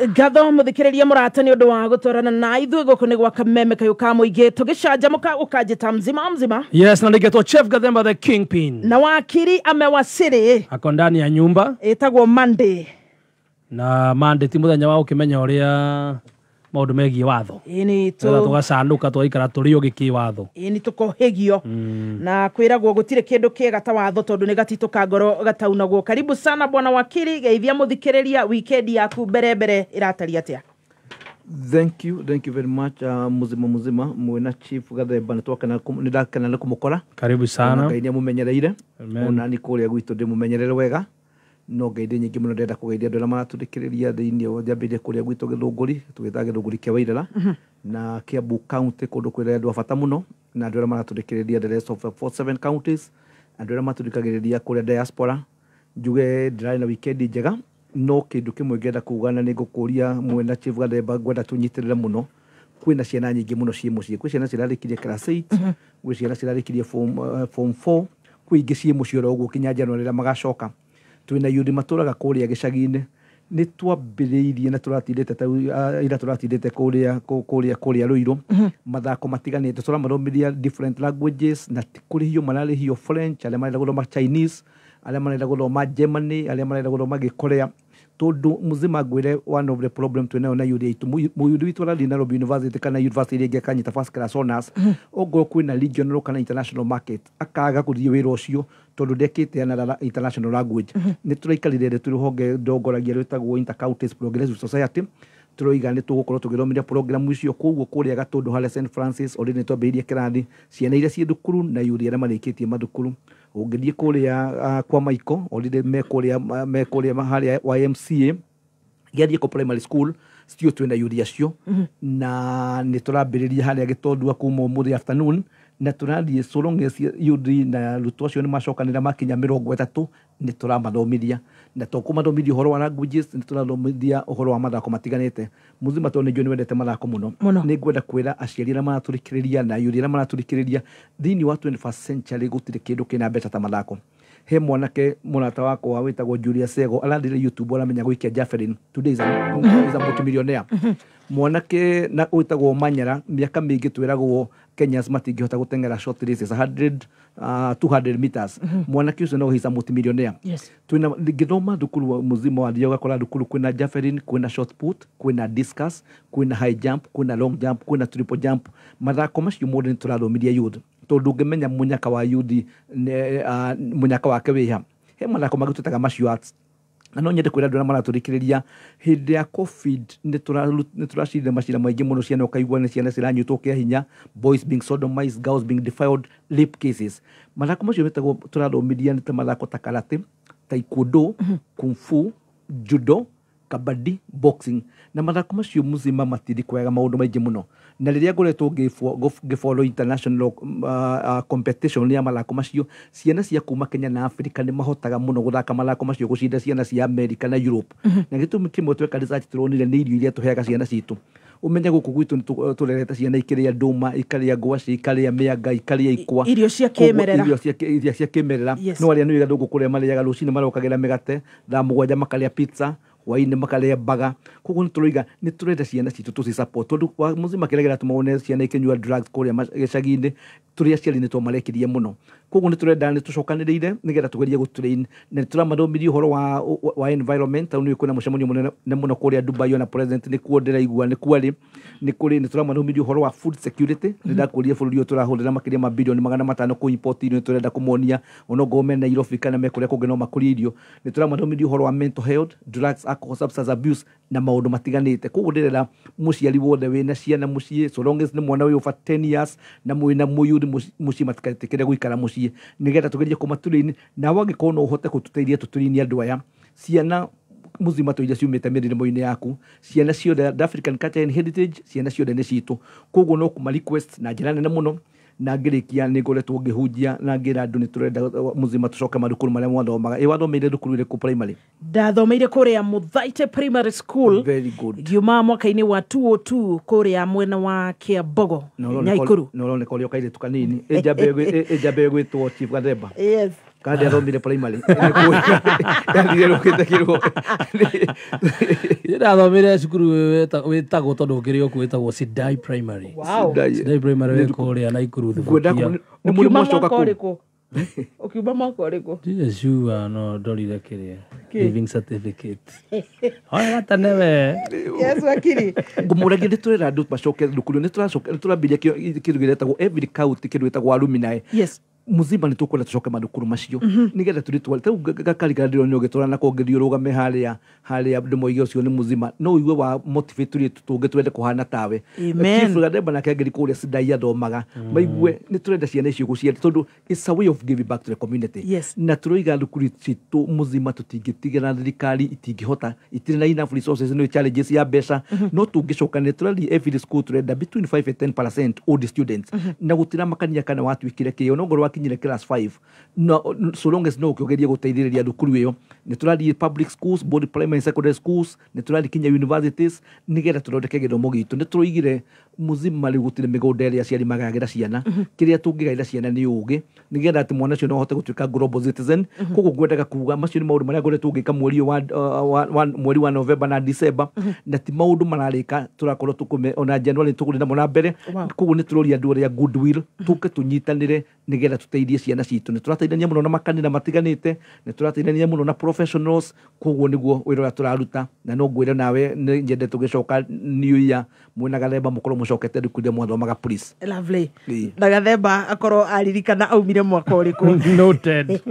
Ngatho muthikiriria murata ni undu wa gutwarana na ithuĩ gũkũ nĩ gwa Kameme kayũ ka mũingĩ tũgĩcanjamũka ũkanjĩta mzima mzima. Yes, na nĩgetwo Chief Gathemba the Kingpin. Na wakiri amewasili. Ako ndani ya nyumba. Ĩtagwo Monday. Na Monday ti mũthenya wa ũkĩmenya ũrĩa maũndũ megiĩ watho. Ĩni tu tũgacanũka tũgaikara tũrĩ ũgĩ kĩ watho. Ĩni tũkohĩgio. Na kwĩragwo gũtirĩ kĩndũ kĩega ta watho tondũ nĩ gatitũ ka ngoro gataunagwo. Karibu sana bwana wakiri, geithia mũthikĩrĩria weekend yaku mbere mbere ĩrataria atĩa? Thank you very much. Muzima muzima mwena Chief Gathemba nĩ ndakena nĩ kũmũkora. Karibu sana. Ngai nĩ amũmenyereire. Ona nĩ kũrĩa gwitũ ndĩmũmenyerere wega. No ngeithie nyingĩ mũno ndĩrenda kũgeithia andũ arĩa maratũthikĩrĩria thĩinĩ wa njambĩrĩrie kũrĩa gwitũ Gĩthũngũri, tũgĩtaga Gĩthũngũri kĩa Wairara na Kiambu County, kũndũ kwĩra andũ a bata mũno, na andũ arĩa maratũthikĩrĩria the rest of the 47 counties, andũ arĩa matũthikagĩrĩria kũrĩa diaspora. Njuge ndĩrarĩ na weekend njega, no kĩndũ kĩmwe ngĩenda kuga na nĩ ngũkũria mwena Chief Gathemba, ngwenda tũnyitĩrĩre mũno. Kwĩna ciana nyingĩ mũno ciĩ mũciĩ, kwĩ ciana cirarĩkirie class 8, kwĩ ciana cirarĩkirie form 4, kwĩ ingĩ ciĩ mũciĩ oro ũguo kinya January rĩrĩa magacoka. Twĩna yuthi matũraga kũrĩa gĩcagi-inĩ, nĩ twambĩrĩirie na tũratindĩte ta ira tũratindĩte kũrĩa Ruiru, mathako matiganĩte, tũramathomithia different languages, na ti kũrĩhio mararĩhio French, arĩa marenda gũthoma Chinese, arĩa marenda gũthoma Germany, arĩa marenda gũthoma Gĩkorea. Tondũ muzima ngwĩre one of the problem twĩnayo na yuthi aitũ, mũyuthi witũ arathiĩ Nairobi University kana university ĩrĩa ĩngĩ akanyita first class honors, ongorwo kwĩna regional kana international market akaga gũthiĩ wĩra ũcio tondũ ndekĩte another international language. Nĩ tũraikarire thĩ twĩ rũhonge ndongoragia rwĩtagwo Inter-Counties Progressive Society, tũroiga nĩ tũgũkorwo tũgĩthomithia program icio. Koguo kũrĩa Gatũndũ harĩa St Francis already nĩ twambĩrĩirie kĩrathi ciana iria ciĩ thukuru na yuthi arĩa marĩkĩtie mathukuru. Ũngĩthiĩ kũrĩa kwa Maiko already me kũrĩa harĩa YMCA gĩathiĩ kũ primary school still twĩna yuthi acio, na nĩ tũrambĩrĩria harĩa Gĩtondua kuma ũmũthĩ afternoon, na tũrathiĩ so long as yuthi na arutwo acio nĩ macokanĩra makinya 30 nĩ tũramathomithia, na to kũmathomithia ũhoro wa languages, nĩ tũrathomithia ũhoro wa mathako matiganĩte. Muzima tondũ nĩ njũĩ nĩ wendete mathako mũno, nĩ ngwenda kwĩra aciari arĩa maratũthikĩrĩria na yuthi arĩa maratũthikĩrĩria, thĩinĩ wa 21st century gũtirĩ kĩndũ kĩna mbeca ta mathako. He mwanake mũrata wakwa wĩtagwo Julius Sego arathire YouTube aramenya gũikia javelin, today is a multimillionaire. Mwanake na wĩtagwo Manyara, mĩaka mĩingĩ twĩragwo Kenyans matingĩhota gũteng'era short races 100, 200 meters. Mwanake ũcio no he's a multimillionaire. Twĩna ngĩthoma thukuru muzima wathiaga ũgakora thukuru kwĩna javelin, kwĩna shot put, kwĩna discus, kwĩna high jump, kwĩna long jump, kwĩna triple jump. Mathako macio mothe nĩ tũrathomithia youth, tondũ ndũngĩmenya mũnyaka wa youth mũnyaka wake wĩha. He mathako mangĩ twĩtaga martial arts. Na no nyende kwĩra andũ arĩa maratũthikĩrĩria, hĩndĩ ya COVID nĩ tũracirire macira maingĩ mũno, ciana ũkaigua nĩ ciana ciranyitwo kĩa hinya, boys being sodomized, girls being defiled, rape cases. Mathako macio metagwo tũrathomithia nĩ ta mathako ta karate, taekwondo, kung fu, judo, kabaddi, boxing. Na mathako macio muzima matithi kwega maũndũ maingĩ mũno. Na rĩrĩa ngoretwo ngĩfollow international competition ya mathako macio, ciana cia kuma Kenya na Africa nĩ mahotaga mũno gũthaka mathako macio gũcinda ciana cia America na Europe. Na gĩtũmi kĩmwe tweka research tũronire nĩ irio iria tũheaga ciana citũ. Ũmenye gũkũ gwitũ nĩ tũrerete ciana ikĩrĩa ndũma, ikarĩa ngwacĩ, ikarĩa mĩanga, ikarĩa ikwa. Irio cia kĩmerera. Irio cia kĩmerera. No arĩa nĩ gũkũ kũrĩa marĩaga rũcinĩ marokagĩra mĩgate, thaa mũgwanja makarĩa pizza, hwaĩ-inĩ makarĩa baga. Koguo nĩ tũroiga nĩ tũrenda ciana citũ tũci support, tondũ muzima kĩrĩa kĩratũma wone ciana ikĩnyua drugs kũrĩa gĩcagi-inĩ, tũrĩ aciari nĩ twamarekirie mũno. Koguo nĩ tũrenda nĩ tũcokanĩrĩire nĩgetha tũgerie gũtrain, na nĩ tũramathomithia ũhoro wa environment. Tondũ nĩ kwĩna mũcemanio mũnene mũno kũrĩa Dubai, ona president nĩkuo ndĩraigua nĩkuo arĩ, nĩ kũrĩ nĩ tũramathomithia ũhoro wa food security. Nĩ ndakũria bũrũri ũyũ tũrahũthĩra makĩria ma bilioni 500 kũ import irio, nĩ tũrenda kũmonia onokorwo me Nairobi kana me kũrĩa kũngĩ no makũrie irio. Nĩ tũramathomithia ũhoro wa mental health, drugs, alcohol, substance abuse na maũndũ matiganĩte. Koguo ndĩrenda mũciari wothe wĩna ciana mũciĩ, so long as nĩ mwana wĩ over 10 years na mwĩna mũyuthi mũciĩ, matikaĩtĩkĩre gũikara mũciĩ, nĩgetha tũgerie kũmatũraini. Nawe angĩkorwo no ũhote gũtũteithia tũtũraini andũ aya, ciana muzima tũ iria ciumĩte mĩrĩmo-inĩ yaku, ciana ciothe, the African culture and heritage, ciana ciothe nĩ citũ. Koguo no kũma request na njĩra nene mũno. Na ngĩrĩkia nĩ ngoretwo ngĩhunjia na ngĩra andũ nĩ tũrenda muzima tũcoke mathukuru marĩa mwathomaga. Ĩ wathomeire thukuru ĩrĩkũ primary? Ndathomeire kũrĩa Mũthaite Primary School. Very good. Ngiuma mwaka-inĩ wa 202 kũrĩa mwena wa Kĩambogo, Nyaikuru. Na ũroneka ũrĩ o kairĩtu kanini. Ĩ njamba ĩgwĩtwo Chief Gathemba. Yes. Kandi athomire primary yathire rũkĩte kĩrwo. Ndathomire cukuru wĩtagwo tondũ ũkĩrĩ o kuo wĩtagwo Sidai Primary. Wow. Sidai Primary wĩ kũrĩa Naikuru. Ngwenda Thubukia. nĩ mũrimũ Ũkiuma wacoka mwaka kũu. ũrĩkũ? Ũkiuma mwaka ũrĩkũ? Ndirĩ sure no ndorire kĩrĩa Kĩ? leaving certificate. Oya gatanewe. Yes, wakiri. Ngũmũragia nĩ tũrera andũ macoke thukuru, nĩ tũracoka nĩ tũrambĩrĩria kĩndũ gĩretagwo every county, kĩndũ gĩtagwo alumni. Muzima nĩ tũkwenda tũcoke mathukuru macio nĩgetha tũrĩ tware tarĩu gakari karĩa ndĩronire ũgĩtwara nako ngĩthiĩ ũrũgame harĩa harĩa ndĩmoige ũcio nĩ muzima no ũigue wa motivate tũrĩ tũngĩ twende kũhana tawe. Amen. Chief Gathemba nake angĩrĩ kũrĩa Sidai athomaga maigue nĩ tũrenda ciana icio gũcienda tondũ it's a way of giving back to the community. Na tũroiga thukuru citũ muzima tũtingĩtigĩra thirikari itingĩhota, itirĩ na enough resources, nĩ challenges ya mbeca, no tũngĩcoka nĩ tũrathiĩ every school tũrenda between 5 and 10% old students na gũtiramakania kana watuĩkire kĩo no ngorwo wakinyire class 5 no, so long as no ũkĩgeria gũteithĩrĩria thukuru ĩyo. Nĩ tũrathiĩ public schools, both primary and secondary schools, nĩ tũrathiĩ kinya universities nĩgetha tũthondeke gĩthomo gitũ. Nĩ tũroigire muzima rĩu gũtirĩ mĩgũnda ĩrĩa aciari magagĩra ciana, kĩrĩa tũngĩgaĩra ciana nĩ ũgĩ nĩgetha atĩ mwana ũcio no ahote gũtuĩka global citizen. Koguo ngwendaga kuga macio nĩ maũndũ marĩa ngoretwo ngĩka mweri ũyũ wa mweri wa November na December, na ti maũndũ mararĩka tũrakorwo tũkũme ona January tũgũthiĩ namo na mbere. Koguo nĩ tũroria andũ arĩa goodwill tũke tũnyitanĩre nĩgetha tũteithie ciana citũ. Nĩ tũrateithania mũno na makanitha matiganĩte, nĩ tũrateithania mũno na professionals, koguo nĩguo wĩra ũrĩa tũraruta. Na no ngwĩre nawe nĩ nyende tũgĩcoka new year mwĩna Gathemba mũkorwo mũcokete thukuru iria mwathomaga, please. Lovely. Ĩĩ. Na Gathemba akorwo aririkana aumire mwaka ũrĩkũ. Noted.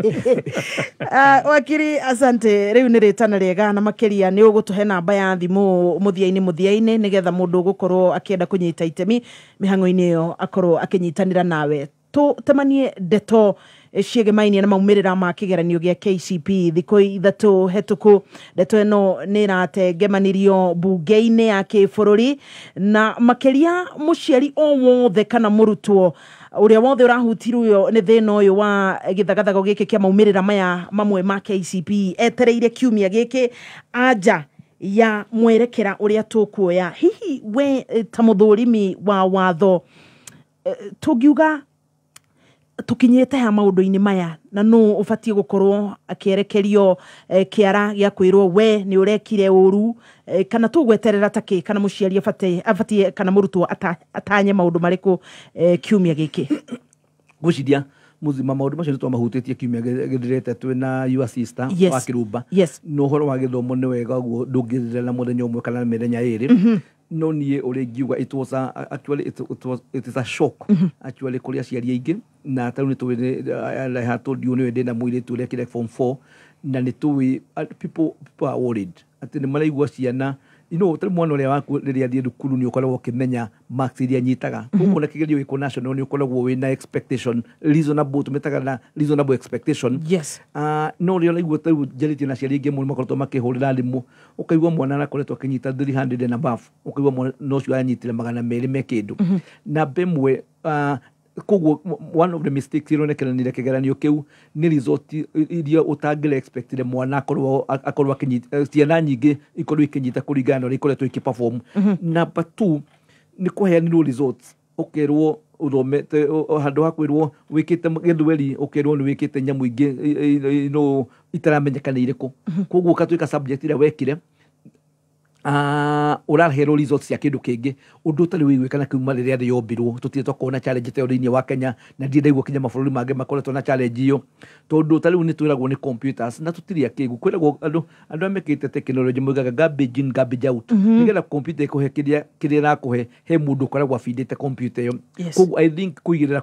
Wakiri, asante. Rĩu nĩ rĩtana rĩega na makĩria nĩ ũgũtũhe namba ya thimũ mũthia-inĩ nĩgetha mũndũ ũgũkorwo akĩenda kũnyita itemi mĩhang'o-inĩ ĩyo akorwo akĩnyitanĩra nawe. Tũtemanie ndeto ciĩgemainie na maumĩrĩra ma kĩgeranio gĩa KCP thikũ 3 hetũku. Ndeto ĩno nĩ ĩratengemanirio mbunge-inĩ ya kĩbũrũri, na makĩria mũciari o wothe kana mũrutwo ũrĩa wothe ũrahutirwo nĩ thĩna ũyũ wa gĩthagathago gĩkĩ kĩa maumĩrĩra maya mamwe ma KCP etereire kiumia gĩkĩ anja ya mwerekera ũrĩa tũkuoya. Hihi we ta mũthũrimi wa watho, tũngiuga tũkinyĩte ha maũndũ-inĩ maya, na nũ ũbatiĩ gũkorwo akĩerekerio kĩara gĩa kwĩrwo we nĩ ũrekire ũru, kana tũgweterera takĩ, kana mũciari abatiĩ kana mũrutwo atanye maũndũ marĩkũ kiumia gĩkĩ? Ngwĩciria muzima maũndũ macio nĩ twamahutĩtie kiumia gĩthirĩte twĩna your sister wa Kĩrumba. Na ũhoro wa gĩthomo nĩ wega ũguo ndũngĩthira na mũthenya ũmwe kana mĩthenya 2, no niĩ ũrĩa ingiuga it was a, actually it is a shock actually kũrĩ aciari aingĩ. Na tarĩu nĩ tũĩ I had told you nĩwe ndĩna mũirĩtu ũrĩa kĩrĩa form 4, na nĩ tũĩ people are worried atĩ nĩ maraigua ciana tarĩ mwana ũrĩa waku rĩrĩa athiĩ thukuru nĩ ũkoragwo ũkĩmenya marks iria anyitaga, koguo na kĩgerio gĩkũ national nĩ ũkoragwo wĩna expectation reasonable, tũmĩtaga na reasonable expectation. No rĩo ũraigua tarĩu njarĩtie na aciari aingĩ mũno makoretwo makĩhũrĩra thimũ, ũkaigua mwana arakoretwo akĩnyita 300 and above, ũkaigua mwana ũcio anyitire 200 me kĩndũ. Namba ĩmwe, koguo one of the mistakes ironekanire kĩgeranio kĩu nĩ result iria ũtangĩra expectire mwana akorwo akĩnyita, ciana nyingĩ ikorwo ikĩnyita kũringana na ũrĩa ikoretwo ikĩperform. Number two, nĩ kũheanirwo results ũkerwo ũthomete handũ ha kwĩrwo wĩkĩte gĩthweri, ũkerwo nĩ wĩkĩte nyamũ ingĩ itaramenyeka nĩ irĩkũ, koguo ũgatuĩka subject ĩrĩa wekire ũraherwo results cia kĩndũ kĩngĩ, ũndũ ũtarĩ wĩiguĩkana kuma rĩrĩa thĩ yombirwo. Tũtirĩ twakorwo na challenge ta ĩyo thĩinĩ wa Kenya, na ndirĩ ndaigua kinya mabũrũri mangĩ makoretwo na challenge ĩyo, tondũ ta rĩu nĩ twĩragwo nĩ computers na tũtirĩ akĩgu. Kwĩragwo andũ arĩa mekĩte technology moigaga garbage in, garbage out, nĩgetha computer ĩkũhe kĩrĩa ĩrakũhe, he mũndũ ũkoragwo abindĩte computer ĩyo. Koguo I think kũigĩrĩra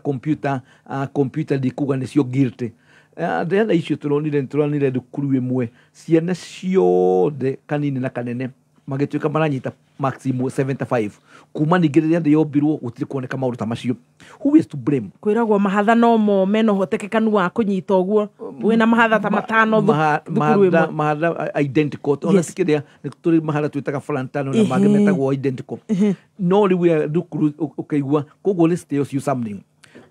computer ndikuga nĩcio guilty. The other issue tũronire, nĩ tũronire thukuru ĩmwe ciana ciothe kanini na kanene magĩtuĩka maranyita maximum 75, kuma ningĩ rĩrĩa thĩ yombirwo gũtirĩ kuoneka maũndũ ta macio. Who is to blame? Kwĩragwo mahatha no mo mena ũhotekekanu wa kũnyita ũguo wĩna mahatha ta 5 thukuru mahatha ĩmwe. Mahatha identical ona ti kĩrĩa nĩ tũrĩ mahatha twĩtaga frontano na mangĩ metagwo identical, no rĩu ya thukuru ũkaigua koguo list tells you something.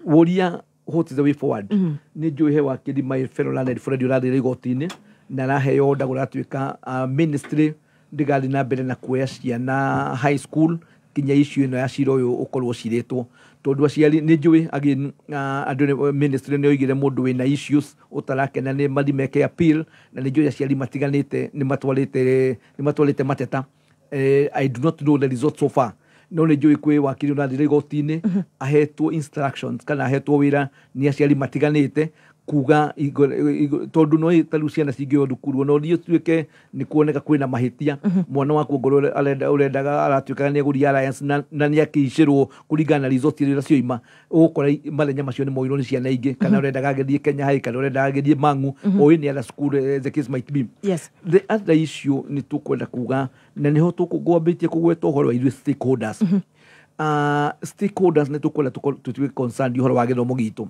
Woria what is the way forward, nĩ njũĩ he wakiri my fellow learned friend ũrathire igoti-inĩ na araheo order gũratuĩka ministry ndĩgathiĩ na mbere na kuoya ciana high school. Kinya issue ĩno ya cira ũyũ ũkorwo ũcirĩtwo, tondũ aciari nĩ njũĩ again, andũ ministry nĩ oigire mũndũ wĩna issues ũtarakena nĩ mathi meke appeal, na nĩ njũĩ aciari matiganĩte nĩ matwarĩte mateta. I do not know the result so far, no nĩ njũĩ kwĩ wakiri ũrathire igoti-inĩ ahetwo instructions kana ahetwo wĩra nĩ aciari matiganĩte kuga tondũ no tarĩu ciana cingĩoywo thukuru ona ũthiĩ ũtuĩke nĩ kuoneka kwĩna mahĩtia, mwana waku ongorwo ũrendaga aratuĩkaga nĩ egũthiĩ Alliance na nĩ akĩicĩrwo kũringana na result iria cioima, ũgũkora mathenya macio nĩ moirwo nĩ ciana ingĩ, kana ũrendaga agĩthiĩ Kenya High, kana ũrendaga agĩthiĩ Mang'u or any other school, as the case might be. The other issue nĩ tũkwenda kuga, na nĩho tũkwambĩtie kũgweta ũhoro wa ithuĩ stakeholders. Stakeholders nĩ tũkwenda tũtuĩke concerned ũhoro wa gĩthomo gitũ,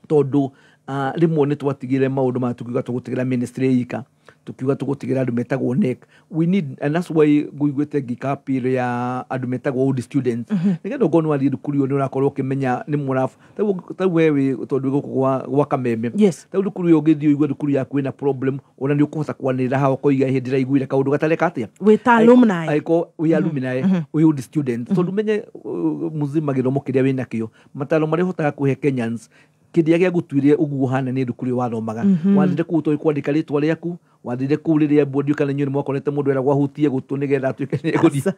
tondũ rĩmwe nĩ twatigire maũndũ maya tukiuga tũgũtigĩra ministry ika, tukiuga tũgũtigĩra andũ metagwo NEC. We need, and that's why ngũiguĩte ngĩka appeal ya andũ metagwo old students, nĩgetha ũkorwo nĩ wathiĩ thukuru ĩyo nĩ ũrakorwo ũkĩmenya nĩ mũrabu tarĩu we wĩ tondũ wĩ gũkũ gwa Kameme, tarĩu thukuru ĩyo ũngĩthiĩ ũigue thukuru yaku ĩna problem, ona nĩ ũkũhota kwanĩrĩra haha ũkoiga hĩndĩ ndĩraiguire kaũndũ gatareka atĩa. Wĩ ta alumni. Angĩkorwo wĩ alumni, wĩ old student, tondũ menye muzima gĩthomo kĩrĩa wĩ nakĩo, mataro marĩa ũhotaga kũhe Kenyans, kĩrĩa gĩagũtuire ũguo ũhana nĩ thukuru ĩyo wathomaga. Wathire kũu toĩ kwandĩka rĩtwa rĩaku, wathire kũu rĩrĩa mbũndi kana inyuĩ nĩ mwakorete mũndũ eragwo ahutie gũtũ nĩgetha atuĩke nĩ egũthiĩ.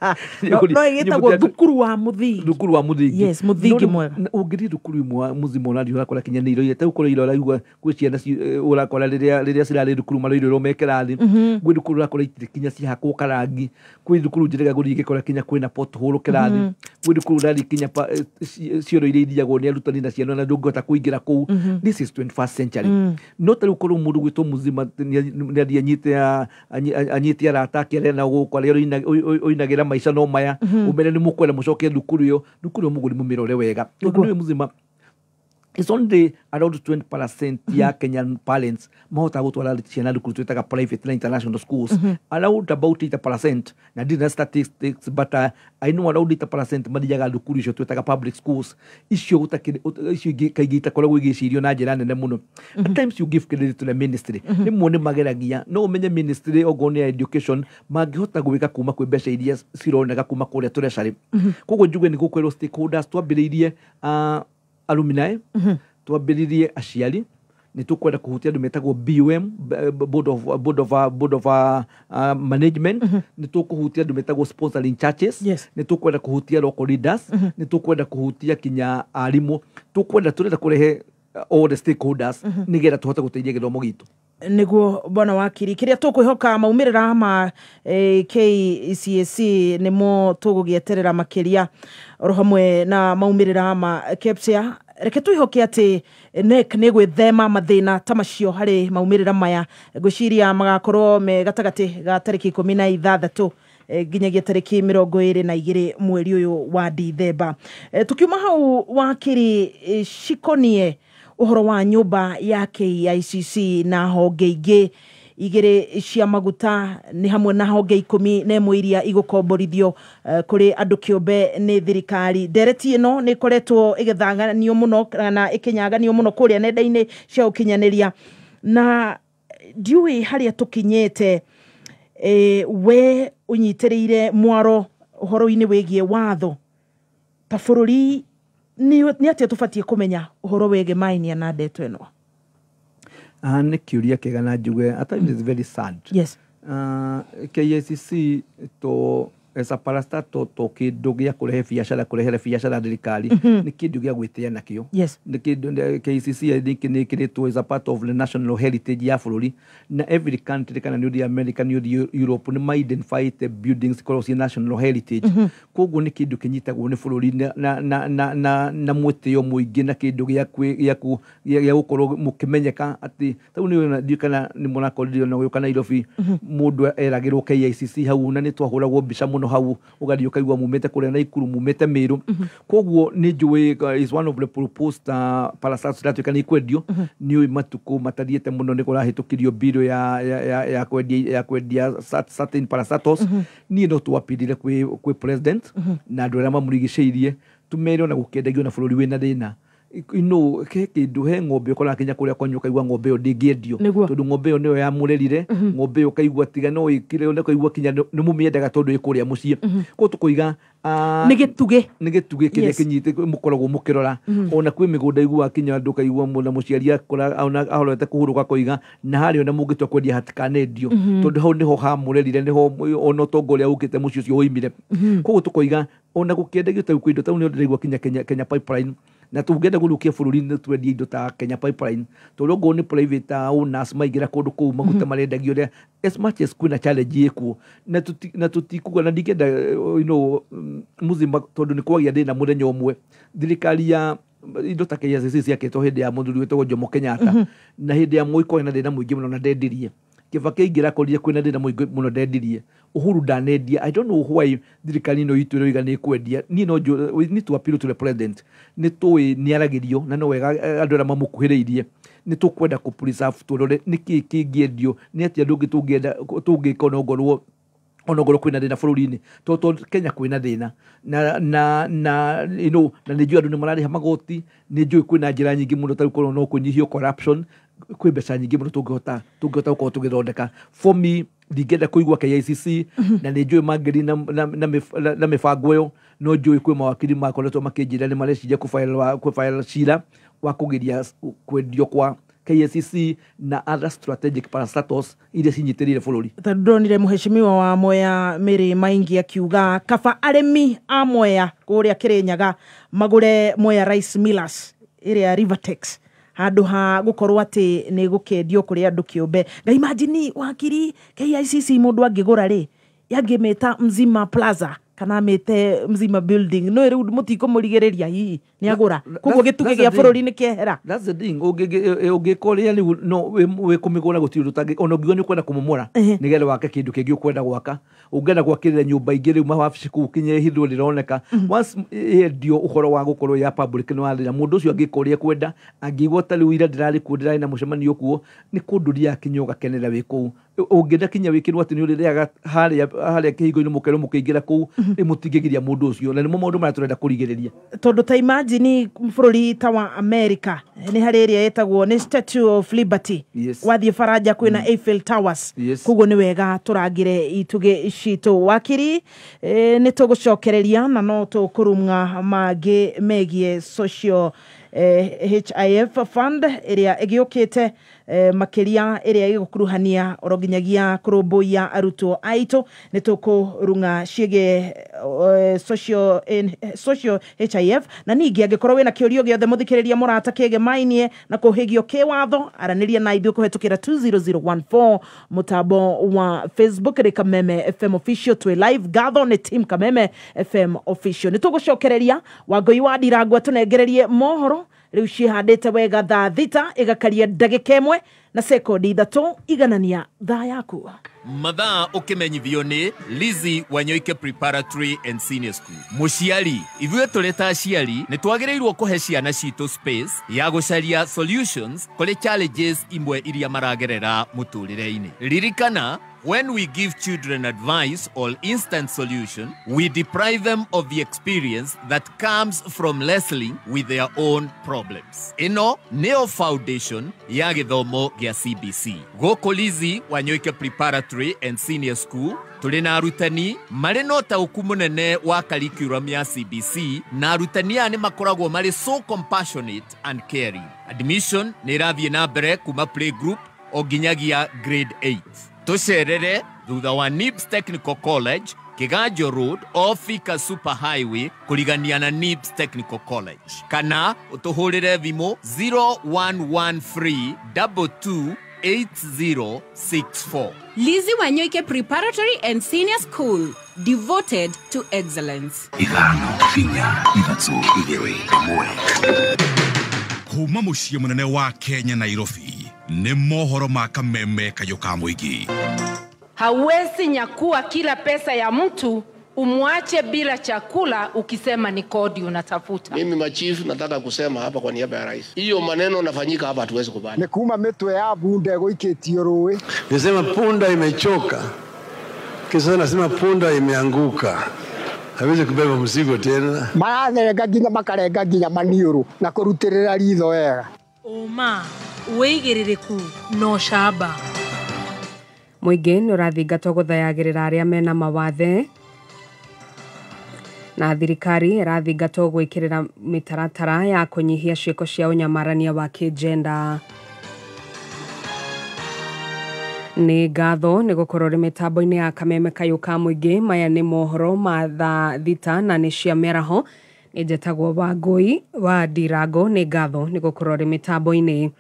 No ĩgĩtagwo thukuru wa mũthingi. Thukuru wa mũthingi. Yes, mũthingi No rĩu, mwega. Ũngĩthiĩ thukuru imwe muzima ũrathiĩ ũrakora kinya nĩ iroire tarĩu kũrĩ ira ũraigua kwĩ ciana ũrakora rĩrĩa cirarĩ thukuru maroirĩrwo me kĩrathi. Gwĩ thukuru ũrakora itirĩ kinya cihakwo karangi, kwĩ thukuru njĩrĩga gũthiĩ ngĩkora kinya kwĩna pothole kĩrathi, gwĩ thukuru ũrathiĩ kinya cioro iria ithiagwo nĩ arutani na ciana na ndũngĩhota kũingĩra kũu. This is 21st century. No tarĩu korwo mũndũ gwĩtwo muzima nĩ athiĩ anyite arata ake arĩa nao gũkũ arĩa ũinagĩra maica no maya, ũmere nĩ mũkwenda mũcoke thukuru ĩyo, thukuru ĩyo mũgũri mũmĩrore wega, tondũ nĩwe muzima it's only around 20% ya Kenyan parents mahotaga gũtwara ciana thukuru twĩtaga private na international schools. Around about 80%, na ndirĩ na statistics, but I know around 80% mathiaga thukuru icio twĩtaga public schools, icio icio ingĩ kaingĩ itakoragwo igĩcirio na njĩra nene mũno. At times you give credit to the ministry, rĩmwe nĩ mageragia, no ũmenye ministry okorwo nĩ ya education mangĩhota gwĩka kuma kwĩ mbeca iria cironeka kuma kũrĩa treasury. Koguo njuge nĩ gũkwĩrwo stakeholders twambĩrĩirie alumni, twambĩrĩrie aciari, nĩ tũkwenda kũhutia andũ metagwo BOM, board of management, nĩ tũkũhutia andũ metagwo sponsoring churches, nĩ tũkwenda kũhutia local leaders, nĩ tũkwenda kũhutia kinya arimũ, tũkwenda tũrenda kũrehe all the stakeholders nĩgetha tũhote gũteithia gĩthomo gitũ. Nĩguo bwana wakiri, kĩrĩa tũkwĩhoka maumĩrĩra ma KCSE nĩmo tũgũgĩeterera makĩria, oro hamwe na maumĩrĩra ma KEPSEA. Reke twĩhoke atĩ NEC nĩ gwĩthema mathĩna ta macio harĩ maumĩrĩra maya. Ngwĩciria magakorwo me gatagatĩ ga tarĩki 16 nginyagia tarĩki 22 mweri ũyũ wa Dithemba. Tukiuma hau wakiri, cikonie ũhoro wa nyũmba ya KICC na honge ingĩ igĩrĩ cia maguta, nĩ hamwe na honge 11 iria igũkomborithio kũrĩ andũ kĩũmbe nĩ thirikari. Ndereti ĩno nĩ ĩkoretwo ĩgĩthanganio mũno kana ĩkĩnyaganio mũno kũrĩa nenda-inĩ cia ũkinyanĩria, na ndiũĩ harĩa tũkinyĩte. We ũnyitĩrĩire mwaro ũhoro-inĩ wĩgiĩ watho ta bũrũri, nĩ atĩa tũbatiĩ kũmenya ũhoro wĩgiĩ mainia na ndeto ĩno? Nĩ kĩũria kĩega, na njuge at times it's very sad. KICC to as a parastatal to kĩndũ gĩa kũrehe biacara, kũrehere biacara thirikari, nĩ kĩndũ gĩa gwĩtĩa nakĩo. Nĩ kĩndũ KICC, I think, nĩ ĩkĩrĩtwo as a part of the national heritage ya bũrũri, na every country, kana nĩ ũthiĩ America, nĩ ũthiĩ Europe, nĩ ma-identify buildings ikoragwo ciĩ national heritage. Koguo nĩ kĩndũ kĩnyitagwo nĩ bũrũri na mwĩtĩo mũingĩ, na kĩndũ gĩa gũkorwo mũkĩmenyeka atĩ tarĩu nĩ ndiũĩ kana nĩ mũrakorire ona gũka Nairobi, mũndũ eragĩrwo KICC hau, na nĩ twahũragwo mbica mũno hau, ũgathiĩ ũkaigua mumĩte kũrĩa Naikuru, mumĩte Meru. Koguo nĩ njũĩ is one of the proposed parastatals iratuĩka nĩ ikwendio. Nĩ ũĩ matukũ matathiĩte mũno nĩ kũrahĩtũkirio bill ya kwendia certain parastatals. Niĩ no twapindire kwĩ president na andũ arĩa mamũrigicĩirie, tũmere ona gũkĩendagio na bũrũri wĩna thĩna. ino he kindu he ng'ombe ũkoraga kinya kũrĩa kwanyu ũkaigua ng'ombe ĩyo ndĩngĩendio tondũ ng'ombe ĩyo nĩyo yamũrerire, ng'ombe ĩyo ũkaigua tiga no ĩkire ũkaigua kinya nĩ mũmĩendaga tondũ ĩ kũrĩa mũciĩ. Koguo tũkoiga nĩ gĩtugĩ, nĩ gĩtugĩ kĩrĩa kĩnyite mũkoragwo mũkĩrora. Ona kwĩ mĩgũnda iguaga kinya andũ ũkaigua na mũciari ahorete kũhurũka akoiga na harĩa ona mũngĩtua kwendia hatikanendio tondũ hau nĩho hamũrerire, nĩho ona ũtonga ũrĩa ũkĩte mũciĩ ũcio woimire. Koguo tũkoiga ona gũkĩendagio ta indo ta nĩ ndĩraigua kinya Kenya Pipeline, na tũngĩenda gũthũkia bũrũri nĩ twendie indo ta Kenya Pipeline tondũ okorwo nĩ private owners maingĩra kũndũ kũu maguta marendagio ũrĩa as much as kwĩna challenge ĩkuo na tũtikuga na ndingĩenda you know muzima tondũ nĩ kwagĩa thĩna mũthenya ũmwe thirikari ya indo ta KICC ciakĩtwo hĩndĩ ya mũthuri wĩtagwo Jomo Kenyatta na hĩndĩ ya Moi kwarĩ na thĩna mũingĩ mũno na ndendirie. Kibaki aingĩra akorire kwĩna thĩna mũingĩ mũno ndendirie. Uhuru ndanendia. I don't know why thirikari ĩno itũ ĩroiga nĩ ĩkwendia. Niĩ no we need to appeal to the president. Nĩ tũĩ nĩ aragĩrio na no wega andũ arĩa mamũkuhĩrĩirie. Nĩ tũkwenda kũ preserve tũrore nĩkĩ kĩngĩendio, nĩ atĩa andũ angĩ tũngĩenda tũngĩka onongorwo onongorwo kwĩna thĩna bũrũri-inĩ tondũ Kenya kwĩna thĩna na na na you know na nĩ njũĩ andũ nĩ mararĩha magoti, nĩ njũĩ kwĩna njĩra nyingĩ mũno ta rĩu korwo no kũnyihio corruption, kwĩ mbeca nyingĩ mũno tũngĩhota gũkorwo tũgĩthondeka. For me ndingĩenda kũigua KICC na nĩ njũĩ mangĩri na mĩbango ĩyo, no njũĩ kwĩ mawakiri makoretwo makĩnjĩra nĩ mareciria kũ-file cira wa kũgiria kwendio kwa KICC na other strategic parastatals iria cinyitĩrĩire bũrũri. Tondũ ndonire mũheshimiwa wa Mwea Mary Maingi akiuga kaba arĩmi a Mwea kũrĩa Kĩrĩnyaga magũre Mwea Rice Millers ĩrĩa Rivertex handũ ha gũkorwo atĩ nĩ gũkĩendio kũrĩ andũ kĩũmbe. Na imagine wakiri KICC mũndũ angĩgũra rĩ yangĩmĩta Mzima Plaza kana amĩte Mzima Building, no rĩu mũtikũmũrigĩrĩria hihi nĩ agũra. Koguo gĩtugĩ gĩa bũrũri nĩ kĩehera. That's the thing, ũngĩka ũrĩa rĩu no wĩ kũmĩgũra gũtirĩ ũndũ ũtangĩ, ona ũngiuga nĩ ũkwenda kũmomora nĩgetha wake kĩndũ kĩngĩ ũkwenda gwaka, ũngĩenda gwakĩrĩra nyũmba ingĩ rĩu mawabici kũu kinya ihithwo rĩroneka. Once yendio ũhoro wa gũkorwo ya public nĩ wathira, mũndũ ũcio angĩka ũrĩa ekwenda, angĩigua ta rĩu ira ndĩrarĩ kuo ndĩrarĩ na mũcemanio kuo, nĩ kũndũ ũthiaga kinya ũgakenera wĩ kũu. Ũngĩenda kinya wĩkĩrwo atĩ nĩ ũrĩrĩaga harĩa kĩhingo-inĩ mũkerwo mũkĩingĩra kũu, rĩu mũtingĩgiria mũndũ ũcio, na nĩmo maũndũ marĩa tũrenda kũrigĩrĩria. Tondũ ta imagine bũrũri ta wa America nĩ harĩ ĩrĩa ĩtagwo nĩ Statue of Liberty, wathiĩ Faranja kwĩna Eiffel Towers. Koguo nĩ wega tũrangĩre itugĩ citũ. Wakiri nĩ tũgũcokereria na no tũkũrung'a mangĩ megiĩ social HIF fund ĩrĩa ĩgĩũkĩte makĩria ĩrĩa ĩgũkuruhania oro nginyagia kũrũmbũiya arutwo aitũ. Nĩ tũkũrung'a ciĩgiĩ social HIF na ningĩ angĩkorwo wĩna kĩũrio gĩothe mũthikĩrĩria mũrata kĩgemainie na kũhĩgio kĩwatho, aranĩria na ithuĩ kũhetũkĩra 20014 mũtambo wa Facebook nĩ Kameme FM Official, twĩ live gatho nĩ team Kameme FM Official. Nĩ tũgũcokereria Wangũi wa Ndirangũ atũnengererie mohoro rĩu cihandĩte wega thaa 6 ĩgakaria ndagĩka 1 na sekondi 3 iganania thaa yaku. Mathaa ũkĩmenyithio nĩ Lizzy Wanyoike Preparatory and Senior School. Mũciari, ithuĩ tũrĩ ta aciari nĩ twagĩrĩirwo kũhe ciana citũ space ya gũcaria solutions kũrĩ challenges imwe iria maragerera mũtũrĩre-inĩ. Ririkana, when we give children advice or instant solution, we deprive them of the experience that comes from wrestling with their own problems. Ĩno nĩyo foundation ya gĩthomo gĩa CBC. Gũkũ Lizzy Wanyoike Preparatory and Senior School tũrĩ na arutani marĩ na ũtaũku mũnene wa curriculum ya CBC, na arutani aya nĩ makoragwo marĩ so compassionate and caring. Admission nĩ ĩrathiĩ na mbere kuma playgroup o nginyagia grade 8. Tũcerere thutha wa NIBS Technical College, Kiganjo Road o Thika Super Highway kũrigania na NIBS Technical College, kana ũtũhũrĩre thimũ 0113 22 8064. Lizzy Wanyoike Preparatory and Senior School, devoted to excellence. 5 4 3 2 1. Kuma mũciĩ mũnene wa Kenya Nairobi nĩ mohoro ma Kameme kayũ ka mũingĩ. Hauwezi nyakua kila pesa ya mtu umwache bila chakula ukisema ni kodi unatafuta. Mimi machief nataka kusema hapa kwa niaba ya rais, hiyo maneno nafanyika hapa hatuwezi kubali. Ni kuma mitwe ya bunde goikitio rui. Nisema punda imechoka, kisha nasema punda imeanguka. Hawezi kubeba mzigo tena. Marathenga nginya makarenga nginya maniũrũ na kũrutĩrĩra ritho wega. Ũma, wĩigĩrĩrĩku na ũcamba. Mũingĩ nĩ ũrathingatwo gũthayagĩrĩra arĩa mena mawathe na thirikari ĩrathingatwo gwĩkĩrĩra mĩtaratara ya kũnyihia ciĩko cia ũnyamarania wa kĩnjenda. Nĩ ngatho nĩ gũkorwo rĩ mĩtambo-inĩ ya kameme kayũ ka mũingĩ. Maya nĩ mohoro ma thaa thita na nĩ cia mĩaraho. Nĩ njetagwo Wangũi wa Ndirango. Nĩ ngatho nĩ gũkorwo rĩ mĩtambo-inĩ.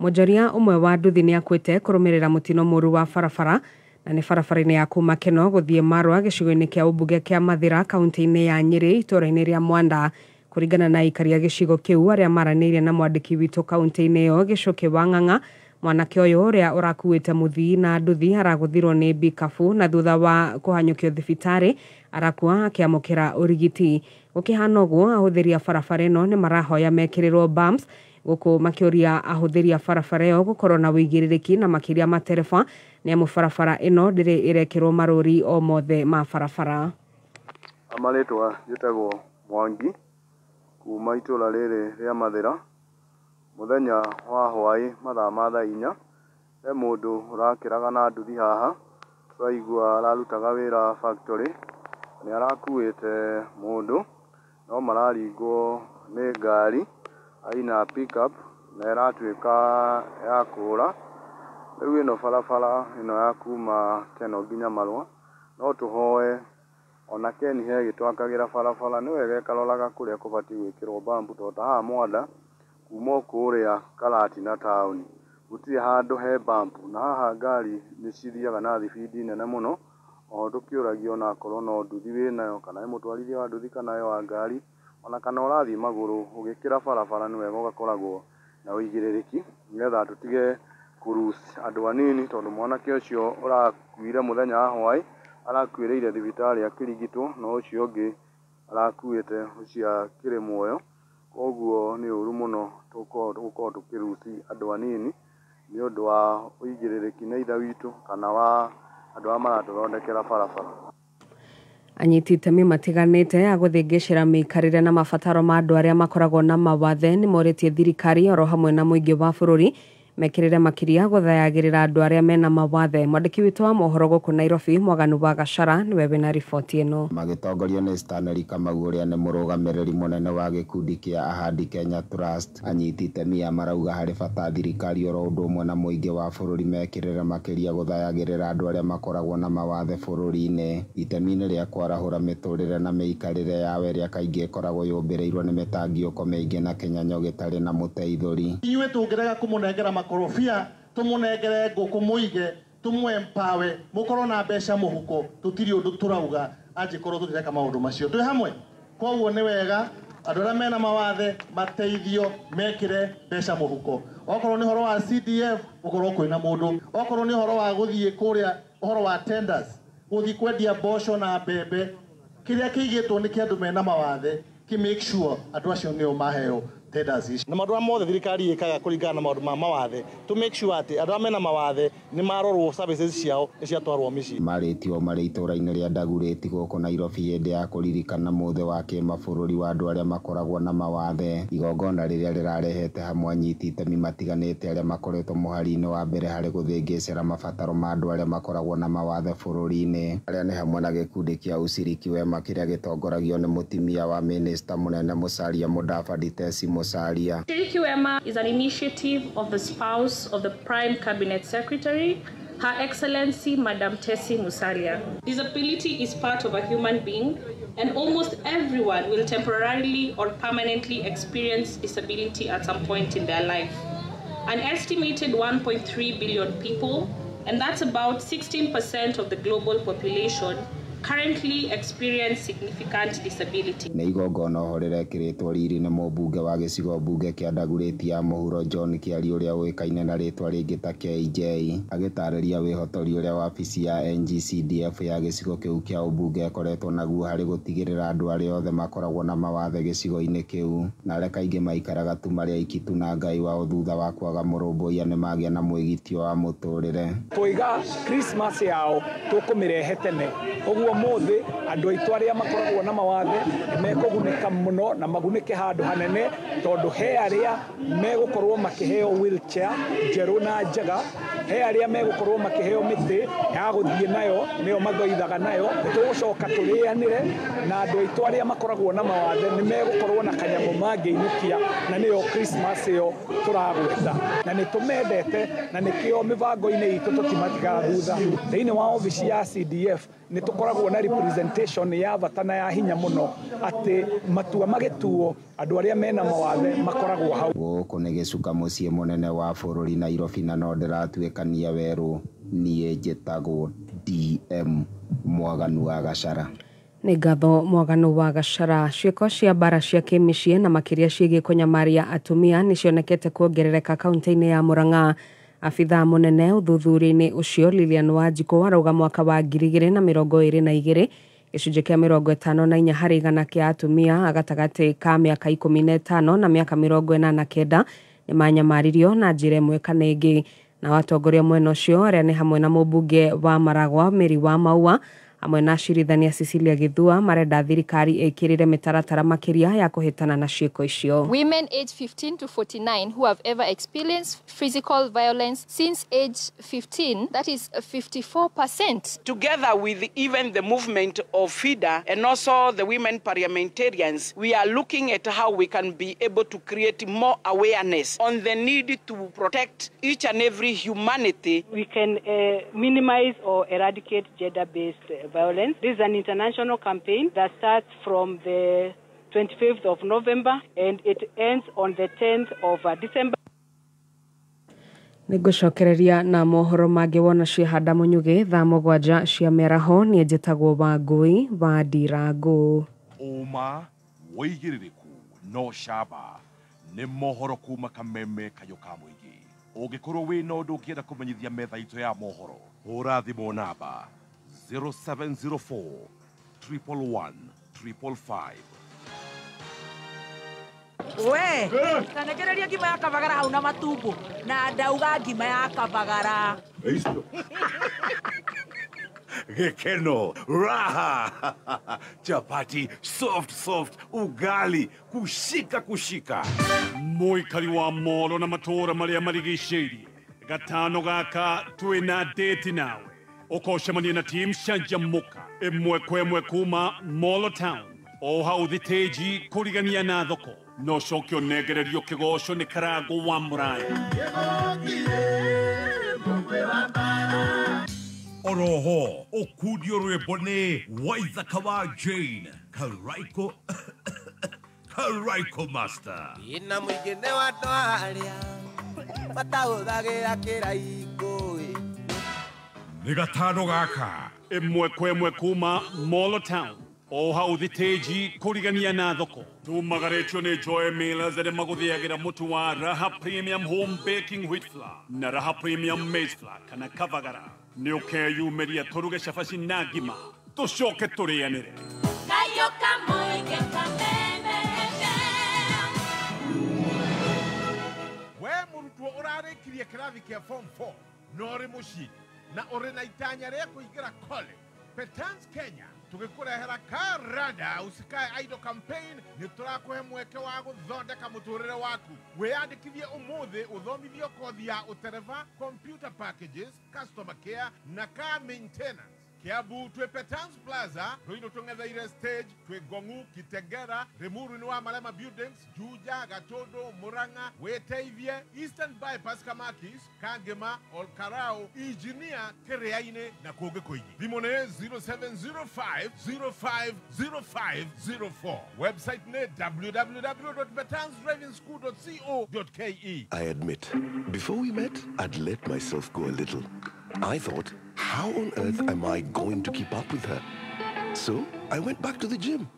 Mwonjoria ũmwe wa nduthi nĩ akuĩte kũrũmĩrĩra mũtino mũru wa barabara na nĩ barabara-inĩ ya kuma Keno gũthiĩ Marwa gĩcigo-inĩ kĩa ũmbunge kĩa Mathĩra kaunti-inĩ ya Nyĩrĩ itũũra-inĩ rĩa Mwanda. Kũringana na aikari a gĩcigo kĩu arĩa maranĩirie na mwandĩki witũ kaunti-inĩ ĩyo Gĩcũkĩ wa Ng'ang'a, mwanake ũyũ ũrĩa ũrakuĩte mũthii na nduthi aragũthirwo nĩ mbikabu na thutha wa kũhanyũkio thibitarĩ arakua akĩamũkĩra ũrigiti. Gũkĩhana ũguo, ahũthĩri a barabara ĩno nĩ marahoya mekĩrĩrwo bumps gũkũ makĩũria ahũthĩri a barabara ĩyo gũkorwo na ũigĩrĩrĩki na makĩria matereba nĩ amu barabara ĩno ndĩrĩ ĩrekĩrwo marũri o mothe ma barabara. Marĩtwa njĩtagwo Mwangi kuma itũra rĩrĩ rĩa Mathĩra. Mũthenya wa hwaĩ mathaa ma thaa inya he mũndũ ũrakĩraga na nduthi haha, tũraigua ararutaga wĩra factory, nĩ arakuĩte mũndũ no mararingwo nĩ ngari aina pickup na ĩratuĩka ya kũra. Rĩu ĩno barabara ĩno ya kuma Keno nginya Marwa no tũhoe ona Ken he gĩtwakagĩra barabara nĩ wega ĩkaroraga kũrĩa kũbatiĩ gwĩkĩrwo bambu tondũ ta haha Mwanda kuma o kũrĩa Karatina taũni gũtirĩ handũ he bambu, na haha ngari nĩ cithiaga na thibindi nene mũno. Oho tũkĩũragio onakorwo no nduthi wĩnayo kana nĩ mũtwarithia wa nduthi kana wa ngari ona kana ũrathiĩ magũrũ ũgĩkĩra barabara nĩ wega ũgakoragwo na ũigĩrĩrĩki nĩgetha tũtige kũruci andũ anini tondũ mwanake ũcio ũrakuire mũthenya wa hwaĩ arakuĩrĩire thibitarĩ akĩrigitwo no ũcio ũngĩ arakuĩte ũcio akĩrĩ muoyo. Koguo nĩ ũru mũno gũkorwo tũkĩruci andũ anini nĩ ũndũ wa ũigĩrĩrĩki nĩ ithe witũ kana wa andũ arĩa maratũthondekera barabara. Anyiti itemi matiganĩte a gũthĩngĩcĩra mĩikarĩre na mabataro ma andũ arĩa makoragwo na mawathe nĩ morĩtie thirikari oro hamwe na mũingĩ wa bũrũri mekĩrĩre makĩria gũthayagĩrĩra andũ arĩa mena mawathe. Mwandĩki witũ wa mohoro gũkũ Nairobi Mwaganu wa Gachara nĩwe wĩna riboti ĩno. Magĩtongorio nĩ Stanley Kamau ũrĩa nĩ mũrũgamĩrĩri mũnene wa gĩkundi kĩa Ahadi Kenya Trust, anyiti itemi aya marauga harĩ bata thirikari oro ũndũ ũmwe na mũingĩ wa bũrũri mekĩrĩre makĩria gũthayagĩrĩra andũ arĩa makoragwo na mawathe bũrũri-inĩ. Itemi-inĩ rĩa kwarahũra mĩtũrĩre na mĩikarĩre yao ĩrĩa kaingĩ ĩkoragwo yũmbĩrĩirwo nĩ mĩtangiũko mĩingĩ na kĩnyanyo gĩtarĩ na mũteithũri. Inyuĩ tũngĩrega kũmũnengera makorobia, tũmũnengere ngũkũ mũige, tũmũ-empower, mũkorwo na mbeca mũhuko, tũtirĩ ũndũ tũrauga angĩkorwo tũtireka maũndũ macio. Twĩ hamwe? Koguo nĩ wega andũ arĩa mena mawathe mateithio mekĩre mbeca mũhuko. Okorwo nĩ ũhoro wa CDF gũkorwo kwĩna mũndũ, okorwo nĩ ũhoro wa gũthiĩ kũrĩa ũhoro wa tenders, gũthiĩ kwendia mboco na mbembe, kĩrĩa kĩigĩtwo nĩ kĩa andũ mena mawathe, kĩ make sure andũ acio nĩo maheo tenders ici. Na maũndũ marĩa mothe thirikari ĩkaga kũringana na maũndũ ma mawathe, to make sure atĩ andũ arĩa mena mawathe nĩ marorwo services ciao nĩ ciatwarwo mĩciĩ. Marĩtio marĩ itũũra-inĩ rĩa Dagoretti gũkũ Nairobi hĩndĩ ya kũririkana mũthĩ wa kĩmabũrũri wa andũ arĩa makoragwo na mawathe, igongona rĩrĩa rĩrarehete hamwe anyiti itemi matiganĩte arĩa makoretwo mũhari-inĩ wa mbere harĩ gũthĩngĩcĩra mabataro ma andũ arĩa makoragwo na mawathe bũrũri-inĩ, arĩa nĩ hamwe na gĩkundi kĩa Ushiriki Wema kĩrĩa gĩtongoragio nĩ mũtumia wa mĩnĩsta mũnene Musalia Mudavadi Tesi Musalia. Ushiriki Wema is an initiative of the spouse of the Prime Cabinet Secretary, Her Excellency Madam Tessie Musalia. Disability is part of a human being, and almost everyone will temporarily or permanently experience disability at some point in their life. An estimated 1.3 billion people, and that's about 16% of the global population, currently experience significant disability. Nĩ igongona oho rĩrekĩrĩtwo riri nĩ mũmbunge wa gĩcigo mbunge kĩa Dagoretti ya mũhuro John Kĩari ũrĩa ũĩkaine na rĩtwa rĩngĩ ta KJ, agĩtarĩria wĩhotori ũrĩa wabici ya NGCDF ya gĩcigo kĩu kĩa ũmbunge ĩkoretwo naguo harĩ gũtigĩrĩra andũ arĩa othe makoragwo na mawathe gĩcigo-inĩ kĩu, na arĩa kaingĩ maikaraga tu marĩ aiki tu na Ngai wao thutha wa kwaga mũrũmbũiya nĩmagĩa na mwĩgitio wa mũtũrĩre. Twoiga Christmas yao tũkũmĩrehe tene, ũguo Koguo muthi andu aitu aria makoragwo na mawathe mekugunĩka muno na magunĩke handu hanene tondu he aria megukorwo makiheo wheelchair njeru na njega, he aria megukorwo makiheo mĩtĩ ya gũthiĩ nayo nĩyo mathoithaga nayo. Tũgũcoka tũrĩanĩre na andũ aitũ arĩa makoragwo na mawathe nĩ megũkorwo na kanyamũ mangĩinũkia na nĩyo Christmas ĩyo tũragweta, na nĩ tũmendete na nĩkĩo mĩbango-inĩ itũ tũtimatigaga thutha. Thĩinĩ wa obici ya CDF nĩ tũkoragwo na representation ya bata na ya hinya mũno atĩ matua magĩtuo andũ arĩa mena mawathe makoragwo hau. Gũkũ nĩ gĩcuka mũciĩ mũnene wa bũrũri Nairobi, na no ndĩratuĩkania werũ. Niĩ njĩtagwo DM Mwaganu wa Gachara. Nĩ ngatho Mwaganu wa Gachara. Ciĩko cia mbara cia kĩmĩciĩ na makĩria ciĩgiĩ kũnyamaria atumia nĩ cionekete kuongerereka kaunti-inĩ ya Murang'a. Abithaa mũnene ũthuthuria-inĩ ũcio Lilian Wanjikũ arauga mwaka wa 2022 gĩcunjĩ kĩa 54 harĩ igana kĩa atumia gatagatĩ ka mĩaka 15 na mĩaka 89 nĩ manyamaririo na njĩra ĩmwe kana ĩngĩ. Na watongoria mwena ũcio arĩa nĩ hamwe na mũmbunge wa Maragwa Mary wa Maua hamwe na acirithania Cecilia Githua marenda thirikari ĩkĩrĩre mĩtaratara makĩria ya kũhĩtana na ciĩko icio. Women aged 15 to 49 who have ever experienced physical violence since age 15, that is 54%. Together with even the movement of FIDA and also the women parliamentarians, we are looking at how we can be able to create more awareness on the need to protect each and every humanity. We can minimize or eradicate gender-based violence. This is an international campaign that starts from the 25th of November and it ends on the 10th of December. Nĩngũcokereria na mohoro mangĩ wona ciehanda mũnyugĩ thaa 7 cia mĩaraho. Niĩ njĩtagwo Wangũi wa Ndirango. Ũma wĩigĩrĩrĩku no camba nĩ mohoro kuma Kameme Kayũ ka Mũingĩ. Ũngĩkorwo wĩna ũndũ ũngĩenda kũmenyithia metha itũ ya mohoro, hũra thimũ namba 0704 111 555. We, tanekereria ngima ya kabagara hau na matumbo na ndauga ngima ya kabagara. Gikeno, raha, chapati, soft soft, ugali, kushika kushika. Mũikari wa moro na matũũra marĩa marigicĩirie gatano gaka twĩna date nawe ũkocemania na team Canjamũka ĩmwe kwa ĩmwe kuma Molo Town o hau thitĩnji kũrigania na thoko no coke ũnengererio kĩgoco nĩ Karango wa Mũraya. Oroho ũkundio rwĩmbo nĩ Waithaka wa Jane Karaiko Karaiko Master. Ina mũingĩ nĩ wa andũ arĩa matahũthagĩra kĩraikũ. Nĩ gatano gaka ĩmwe kwa ĩmwe kuma Molo Town o hau thitĩnji kũrigania na thoko tumagarĩtio nĩ Joy Millers arĩa magũthĩagĩra mũtu wa Raha Premium Home Baking Wheat Flour na Raha Premium Maize Flour kana Kavagara. Nĩ ũkeyumĩria tũruge cabaci na ngima tũcoke tũrĩanĩre. We mũrutwo ũrarĩkirie kĩrathi kĩa form 4 na ũrĩ mũciĩ na ũrĩ na itanya rĩa kũingĩra college, Petans Kenya tũgĩkũrehera Karada usikae idle campaign nĩ tũrakũhe mweke wa gũthondeka mũtũrĩre waku. Wĩyandĩkithie ũmũthĩ ũthomithio kothi ya ũtereba, computer packages, customer care na car maintenance. Kiambu twĩ Petans Plaza, Ruiru tũng'etheire stage, twĩ Ngong'u, Kitengera, Limuru nĩ wa Marema Buildings, Juja, Gatundu, Murang'a, wĩteithie Eastern Bypass, Kamakis, Kangema, Olkarau, Engineer, Kĩrĩa-inĩ na kũngĩ kũingĩ. Thimũ nĩ 0705 050504. Website nĩ www.betansdrivingschool.co.ke. I admit, before we met, I'd let myself go a little. I thought, how on earth am I going to keep up with her? So I went back to the gym.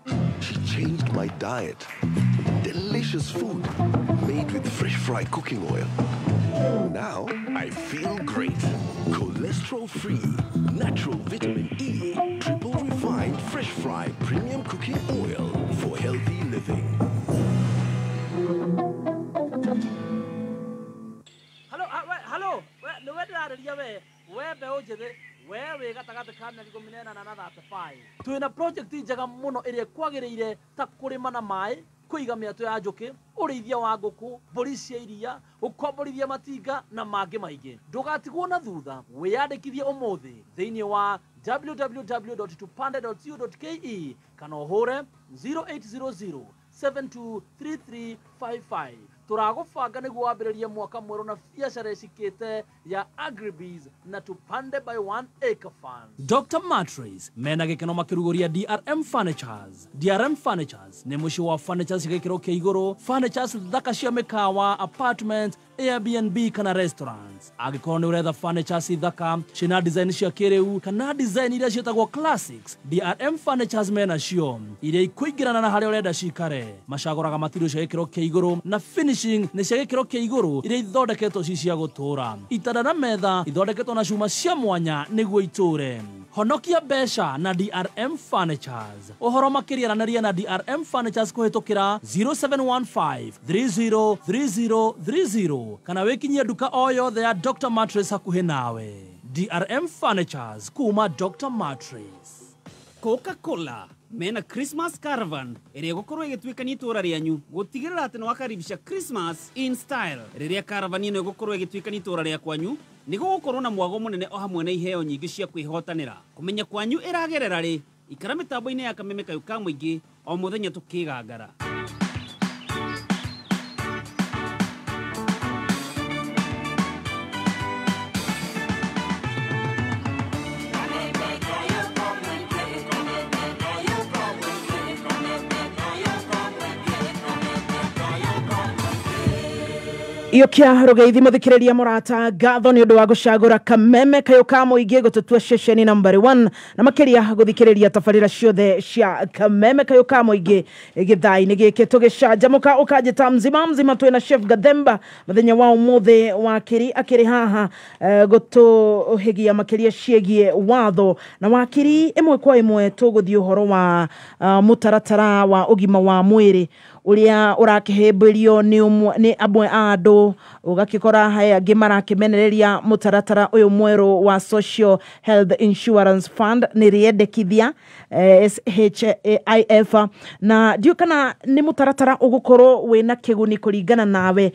She changed my diet. Delicious food made with fresh fry cooking oil. Now I feel great. Cholesterol-free, natural vitamin E, triple refined fresh fry premium cooking oil for healthy living. Hello, hello. We we mbeũ njĩthĩ, we wĩ gatagatĩ ka mĩaka 18 8 na 35. Twĩna project njega mũno ĩrĩa ĩkwagĩrĩire ta kũrĩma na maĩ, kũiga mĩatũ ya njũkĩ, ũrĩithia wa ngũkũ, mbũri cia iria, gũkomborithia matinga na mangĩ maingĩ. Ndũgatigwo na thutha, wĩyandĩkithie ũmũthĩ thĩinĩ wa www.tupande.co.ke kana ũhũre 0800 723355. Tũragũbanga nĩguo wambĩrĩrie mwaka mwerũ na biacara ĩcikĩte ya Agribiz na Tupande by 1 Acre Fund. Dr. Mattress mena gĩkeno makĩrugũria DRM Furnitures. DRM Furnitures nĩ mũciĩ wa furnitures cia gĩkĩro kĩa igũrũ, furnitures thaka cia mĩkawa, apartment, Airbnb kana restaurants. Angĩkorwo nĩ ũretha furnitures thaka ciĩna design cia kĩrĩu kana design iria ciĩtagwo classics, DRM Furnitures mena cio iria ikũingĩrana na harĩa ũrenda cikare. Macagũraga material cia gĩkĩro kĩa igũrũ na finishing nĩ cia gĩkĩro kĩa igũrũ iria ithondeketwo ci cia gũtũũra. Itanda na metha ithondeketwo na cuma cia mwanya nĩguo itũũre. Honokia mbeca na DRM Furnitures. Ũhoro makĩria aranĩria na DRM Furnitures kũhĩtũkĩra 0715 303030 kana wĩkinyie nduka o yothe ya Dr. Mattress hakuhĩ nawe. DRM Furnitures kuma Dr. Mattress. Coca-Cola mena Christmas Caravan ĩrĩa ĩgũkorwo ĩgĩtuĩkania itũũra rĩanyu gũtigĩrĩra atĩ nĩwakaribisha Christmas in style. Rĩrĩa caravan ĩno ĩgũkorwo ĩgĩtuĩkania itũũra rĩa kwanyu nĩ gũgũkorwo na mwago mũnene o hamwe na iheo nyingĩ cia kwĩhotanĩra. Kũmenya kwanyu ĩragerera rĩ, ikara mĩtambo-inĩ ya Kameme Kayũ ka Mũingĩ o mũthenya tũkĩgangara. Iokia rugeithi muthikiriria murata ngatho ni undu wa gucagura Kameme Kayũ ka Mũingĩ gututua ceceni nambari 1 na makiria guthikiriria tabarira ciothe cia Kameme Kayũ ka Mũingĩ githaa-inĩ gĩkĩ tũgĩcanjamũka ũkanjĩta mzima mzima twĩna Chef Gathemba mũthenya wa ũmũthĩ wakiri akĩrĩ haha gũtũhĩgia makĩria ciĩgiĩ watho na wakiri ĩmwe kwa ĩmwe tũgũthiĩ ũhoro wa mũtaratara wa ũgima wa mwĩrĩ uria urakihĩmbĩrio ni amwe a andũ ũgakĩkora he angĩ marakĩmenereria mũtaratara ũyũ mwerũ wa Social Health Insurance Fund nĩ rĩendekithia SHIF na ndiũ kana nĩ mũtaratara ũgũkorwo wĩna kĩguni kũringana nawe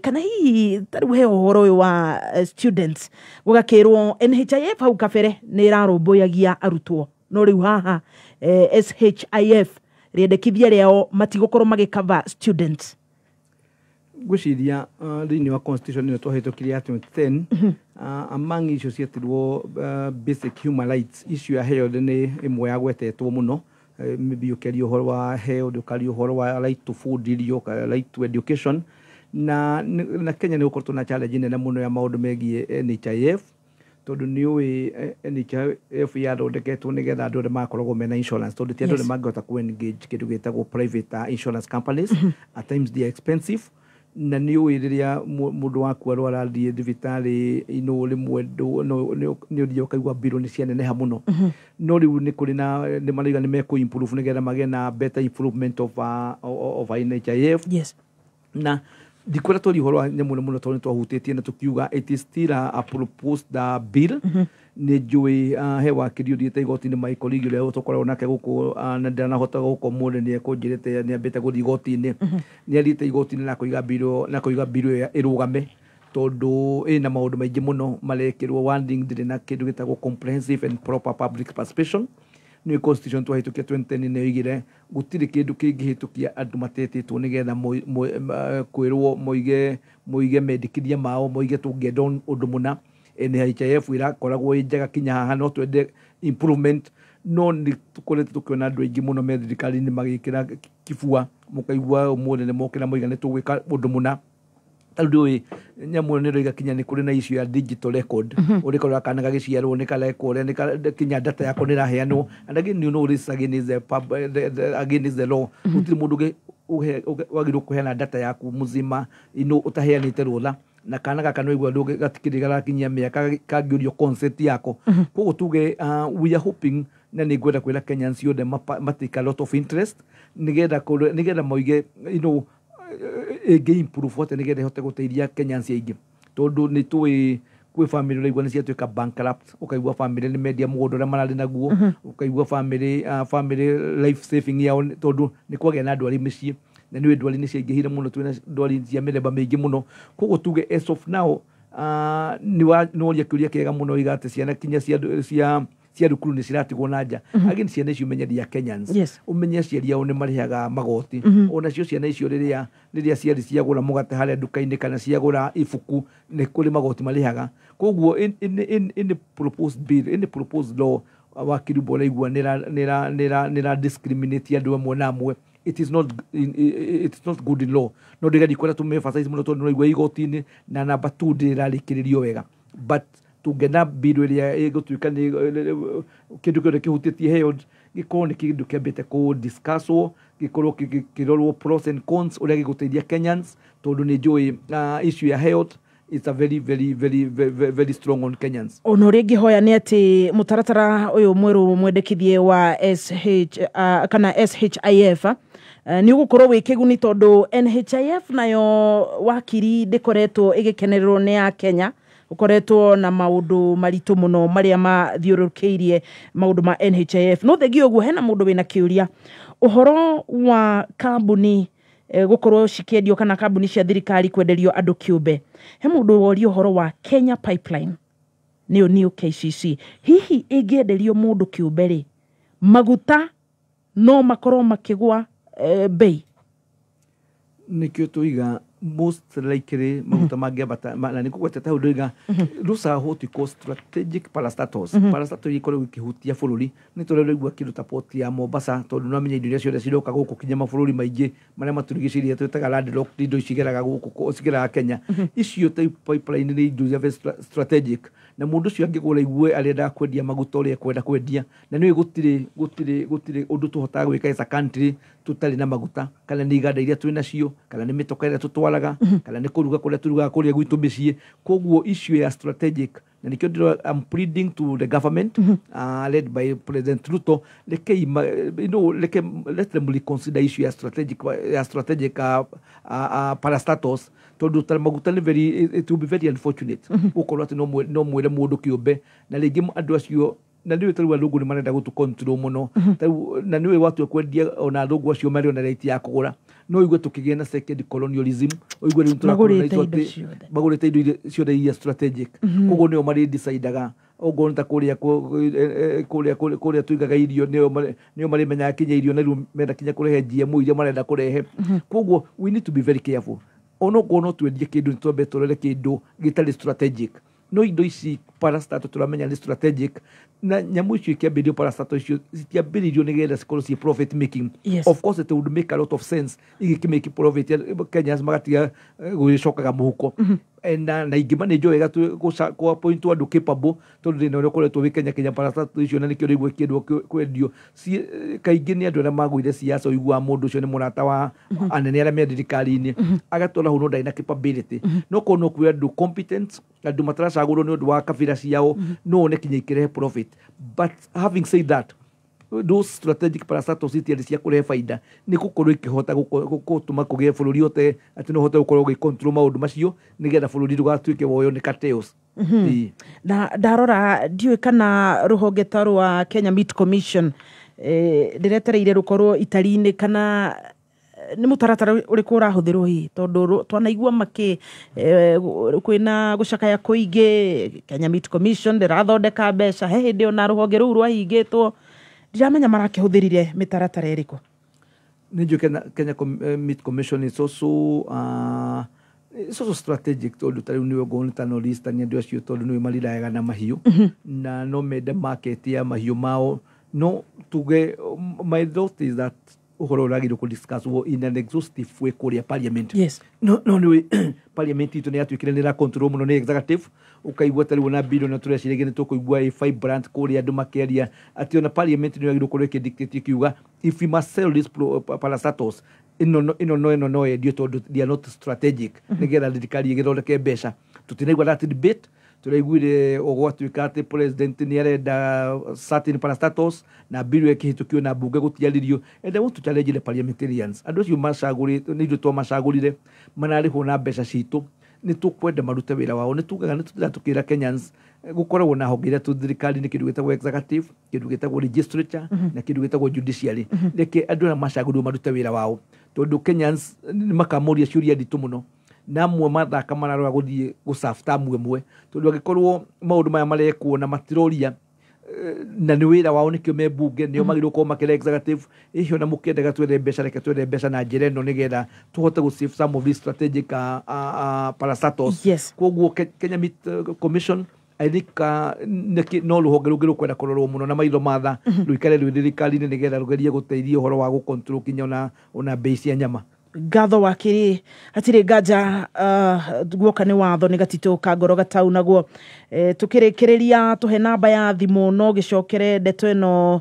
kana hihi tarĩu he ũhoro ũyũ wa students gũgakĩrwo NHIF hau kabere nĩ ĩrarũmbũyagia arutwo no rĩu haha SHIF rĩendekithia rĩao matigũkorwo magĩcover students. Ngwĩciria thĩinĩ wa constitution ĩno twahĩtũkirie ya 2010 among icio cietirwo basic human rights issue ya health nĩ ĩmwe yagwetetwo mũno, maybe ũkĩaria ũhoro wa health, ũkaria ũhoro wa right to food, irio, right to education na Kenya nĩ gũkoretwo na challenge nene mũno ya maũndũ megiĩ NHIF tondũ nĩ ũĩ NHIF yathondeketwo nĩgetha andũ arĩa makoragwo mena insurance tondũ ti andũ arĩa mangĩhota kũ engage kĩndũ gĩtagwo private insurance companies. At times they are expensive na nĩ ũĩ rĩrĩa mũndũ waku arwara athiĩ thibitarĩ ino rĩmwe nĩ ũthiaga ũkaigua mbirũ nĩ cianeneha mũno no rĩu nĩ kũrĩ na nĩ marauga nĩ mekũ improve nĩgetha magĩe na better improvement of NHIF. Yes. Na ndikwenda twaria ũhoro wa nyamũ ĩno mũno tondũ nĩ twahutĩtie na tũkiuga it is still a proposed bill. Nĩ njũĩ he wakiri ũthiĩte igoti-inĩ Michael Igi ũrĩa tũkoragwo nake gũkũ na ndanahota gũka ũmũthĩ nĩ ekũnjĩrĩte nĩ ambĩte gũthiĩ igoti-inĩ. Nĩ athiĩte igoti-inĩ na akoiga bill ĩyo ĩrũgame tondũ ĩna maũndũ maingĩ mũno marekĩrwo. One thing ndĩrĩ na kĩndũ gĩtagwo comprehensive and proper public participation. Nĩ constitution twahĩtũkia 2010 nĩ yoigire gũtirĩ kĩndũ kĩngĩhĩtũkia andũ matetĩtwo nĩgetha kwĩrwo moige mendekithia mao moige tũngĩenda ũndũ mũna. NHIF ĩrakoragwo ĩ njega kinya haha no twende improvement no nĩ tũkoretwo tũkĩona andũ aingĩ mũno me thirikari-inĩ magĩkĩra kibua mũkaigua ũmũthĩ nĩ mokĩra moiga nĩ tũgwĩka ũndũ mũna. Tarĩu ndũĩ nyamũ ĩno nĩ ĩroiga kinya nĩ kũrĩ na issue ya digital record ũrĩkoraga kana gagĩciarwo nĩ karekwo ũrĩa kinya data yako nĩ ĩraheanwo and again you know this again is the again is the law. Gũtirĩ mũndũ wagĩrĩirwo kũheana data yaku mzima ino ũtaheanĩte rũtha na kana gaka nĩ waigua gatikĩrĩ garakinyia mĩaka kangĩũrio consent yako. Koguo tuge we are hoping na nĩ ngwenda kwĩra Kenyans othe matake a lot of interest nĩgetha moige you know ĩngĩ improve atĩa nĩgetha ĩhote gũteithia Kenyans aingĩ tondũ nĩ tũĩ Kwĩ family ũraigua nĩ ciatuĩka bankrupt, ũkaigua family nĩ mendia mũgũnda ũrĩa mararĩ naguo, ũkaigua family life saving yao tondũ nĩ kwagĩa na ndwari mĩciĩ, na nĩũĩ ndwari nĩ ciaingĩhire mũno, twĩna ndwari cia mĩthemba mĩingĩ mũno. Koguo tuge as of now, nĩ woria kĩũria kĩega mũno, iga atĩ ciana kinya cia thukuru nĩ ciratigwo na nja. Again, ciana icio ũmenye they are Kenyans. Ũmenye aciari ao nĩ marĩhaga magoti. Onacio ciana icio rĩrĩa ciari ciagũra mũgate harĩa nduka-inĩ kana ciagũra ibuku, nĩ kũrĩ magoti marĩhaga. Koguo in the proposed bill, in the proposed law, wakiri ũraigua nĩra discriminate andũ amwe na amwe. It is not good in law. No ndĩgeria kwenda tũme emphasize mũno tondũ nĩraigua igoti-inĩ na number 2 ndĩrarĩkĩrĩrio wega, but tũngĩona bill ĩrĩa ĩgũtuĩka nĩ kĩndũ kĩothe kĩhutĩtie health gĩkorwo nĩ kĩndũ kĩambĩte kũ discusswo, gĩkorwo kĩrorwo pros and cons, ũrĩa gĩgũteithia Kenyans, tondũ nĩ njũĩ issue ya health is a very very very very, very strong on Kenyans. Ona ũrĩa ingĩhoya nĩ atĩ mũtaratara ũyũ mwerũ mwendekithie wa SH kana SHIF nĩ ũgũkorwo wĩ kĩguni, tondũ NHIF nayo, wakiri, ndĩkoretwo ĩgĩkenererwo nĩ a Kenya. Ũkoretwo na maũndũ maritũ mũno marĩa mathiũrũrũkĩirie maũndũ ma NHIF. No thengia ũguo, hena mũndũ wĩna kĩũria ũhoro wa kambuni gũkorwo cikĩendio kana kambuni cia thirikari kwenderio andũ kĩũmbe. He mũndũ woria ũhoro wa Kenya Pipeline, nĩyo new KCC. Hihi ĩngĩenderio mũndũ kĩũmbe rĩ, maguta no makorwo makĩgwa bei? Nĩkĩo tũiga most likely maguta mangĩambata na nĩ kũgwetete hau, ndũiga those are what we call strategic parastatals. Parastatal iria ikoragwo ikĩhutia bũrũri nĩ tũrĩa ũraigua kĩndũ ta port ya Mombasa, tondũ nĩwamenya indo iria ciothe ciroka gũkũ kinya mabũrũri maingĩ marĩa matũrigicĩirie twĩtaga landlocked, indo ici igeraga gũkũ cigeraga Kenya. Icio ta pipeline nĩ indo iria very strategic, na mũndũ ũcio angĩgũra igue arĩendaga kwendia maguta ũrĩa ekwenda kwendia, na nĩũĩ gũtirĩ ũndũ tũhotaga gwĩka as a country tũtarĩ na maguta, kana nĩ iganda iria twĩ nacio, kana nĩ mĩtoka ĩrĩa tũtwaraga, kana nĩ kũruga kũrĩa tũrugaga kũrĩa gwitũ mĩciĩ. Koguo issue ya strategic, na nĩkĩo I'm pleading to the government led by President Ruto, reke you know, reke let them reconsider issue ya strategic parastatals, tondũ ta maguta nĩ very it will be very unfortunate gũkorwo atĩ no mwĩre mũndũ kĩũmbe na rĩngĩ andũ acio, na nĩũĩ tarĩu athũngũ nĩ marenda gũtũ control mũno. Tarĩu na nĩũĩ watua kwendia, ona athũngũ acio marĩ ona right ya kũgũra, no ũigue tũkĩgĩa na second colonialism, ũigue rĩu Magũrĩte tũracolonize indo atĩ ciothe. Magũrĩte indo iria ciothe iria strategic. Koguo nĩo marĩ decidaga okorwo nĩ ta kũrĩa tũigaga irio, nĩo marĩmenyaga kinya irio, na rĩu menda kinya kũrehe GMO iria marenda kũrehe. Koguo we need to be very careful. Onokorwo no twendie kĩndũ, nĩ twambe tũrore kĩndũ gĩtarĩ strategic. No indo ici parastatal tũramenya nĩ strategic, na nyamũ icio ikĩambĩrĩrio, parastatal icio citiambĩrĩirio nĩgetha cikorwo ciĩ profit making. Of course it would make a lot of sense igĩkĩmake profit, Kenyans magatiga gũgĩcokaga mũhuko. Na ingĩ manĩnjwo wega kũ appoint andũ capable, tondũ thĩna ũrĩa ũkoretwo wĩ Kenya parastatal icio, na nĩkĩo rĩu ĩkĩendwo kwendio kaingĩ nĩ andũ arĩa magũire siasa. Ũiguaga mũndũ ũcio nĩ mũrata wa anene arĩa me thirikari-inĩ, agatwara hau, no ndarĩ na capability. No korwo no kwĩ andũ competent, andũ mataracagũrwo nĩ ũndũ wa kabira ciao, no one kinya ikĩrehe profit. But having said that, those strategic parastatals itiarĩ cia kũrehe baida, nĩ gũkorwo ikĩhota gũtũma kũgĩe bũrũri ũte atĩ no ũhote gũkorwo ũgĩcontrol maũndũ macio nĩgetha bũrũri ndũgatuĩke woywo nĩ cartels. Na ndarora ndiũĩ kana rũhonge ta rwa Kenya Meat Commission, ndĩretereire rũkorwo itari-inĩ, kana nĩ mũtaratara ũrĩkũ ũrahũthĩrwo hihi, tondũ twanaigua makĩ kwĩna gũcakaya kũingĩ, Kenya Meat Commission ndĩrathondeka mbeca, he hĩndĩ ona rũhonge rũu rwahingĩtwo. Ndiramenya marakĩhũthĩrire mĩtaratara ĩrĩkũ. Nĩ njũĩ Kenya Meat Commission is also it's also strategic, tondũ ta rĩu nĩwe ngũona nĩ ta North Eastern, andũ acio tondũ nĩwe marirayaga na mahiũ na no mende market ya mahiũ mao. No tuge my thought is that ũhoro ũragĩrĩirwo kũ discuss in an exhaustive way kũrĩa parliament. No nĩũĩ parliament itũ nĩ yatuĩkire nĩ ĩra control mũno nĩ executive. Ũkaigua ta rĩu ona bill na tũreciragia nĩ tũkũigua ĩ vibrant kũrĩa andũ makĩaria atĩ ona parliament nĩ yagĩrĩirwo gũkorwo ĩkĩdictate ĩkiuga if we must sell this parastatals, ĩno no yendio tondũ they are not strategic, nĩgetha thirikari ĩgĩthondeke mbeca. Tũtinaigua that debate. Tũraiguire ũgwatuĩka atĩ president nĩ arenda certain parastatals na bill ĩkĩhĩtũkio na mbunge gũtiarĩrio. And I want to challenge the parliamentarians, andũ acio macagũrĩtwo nĩ ithuĩ twamacagũrire, mararĩhwo na mbeca citũ. Nĩ tũkwenda marute wĩra wao. Nĩ tugaga nĩ tũthiaga tũkĩra Kenyans gũkoragwo na honge iria thirikari nĩ kĩndũ gĩtagwo executive, kĩndũ gĩtagwo legislature na kĩndũ gĩtagwo judiciary. Reke andũ arĩa macagũrirwo marute wĩra wao, tondũ Kenyans nĩ makamoria ciũria nditũ mũno, na amwe mathaka mararora gũthiĩ gũserve term ĩmwe, tondũ angĩkorwo maũndũ maya marekwo na matiroria na nĩ wĩra wao, nĩkĩo me mbunge, nĩo magĩrĩirwo gũkorwo makĩra executive ĩhiĩ ona mũkĩendaga twethe mbeca, reke twethe mbeca na njĩra ĩno nĩgetha tũhote gũ save some of these strategic parastatals. Koguo Kenya Meat Commission, I think no rũhonge rũngĩ rũkwenda kũrorwo mũno na maitho matha, rũikare rwĩ thirikari-inĩ nĩgetha rũgerie gũteithia ũhoro wa gũcontrol kinya ona bei cia nyama. Ngatho wakiri, hatirĩ nganja guoka nĩ watho nĩ gatitũ ka ngoro gatau naguo. Tũkĩrĩkĩrĩria, tũhe namba ya thimũ no gĩcokere ndeto ĩno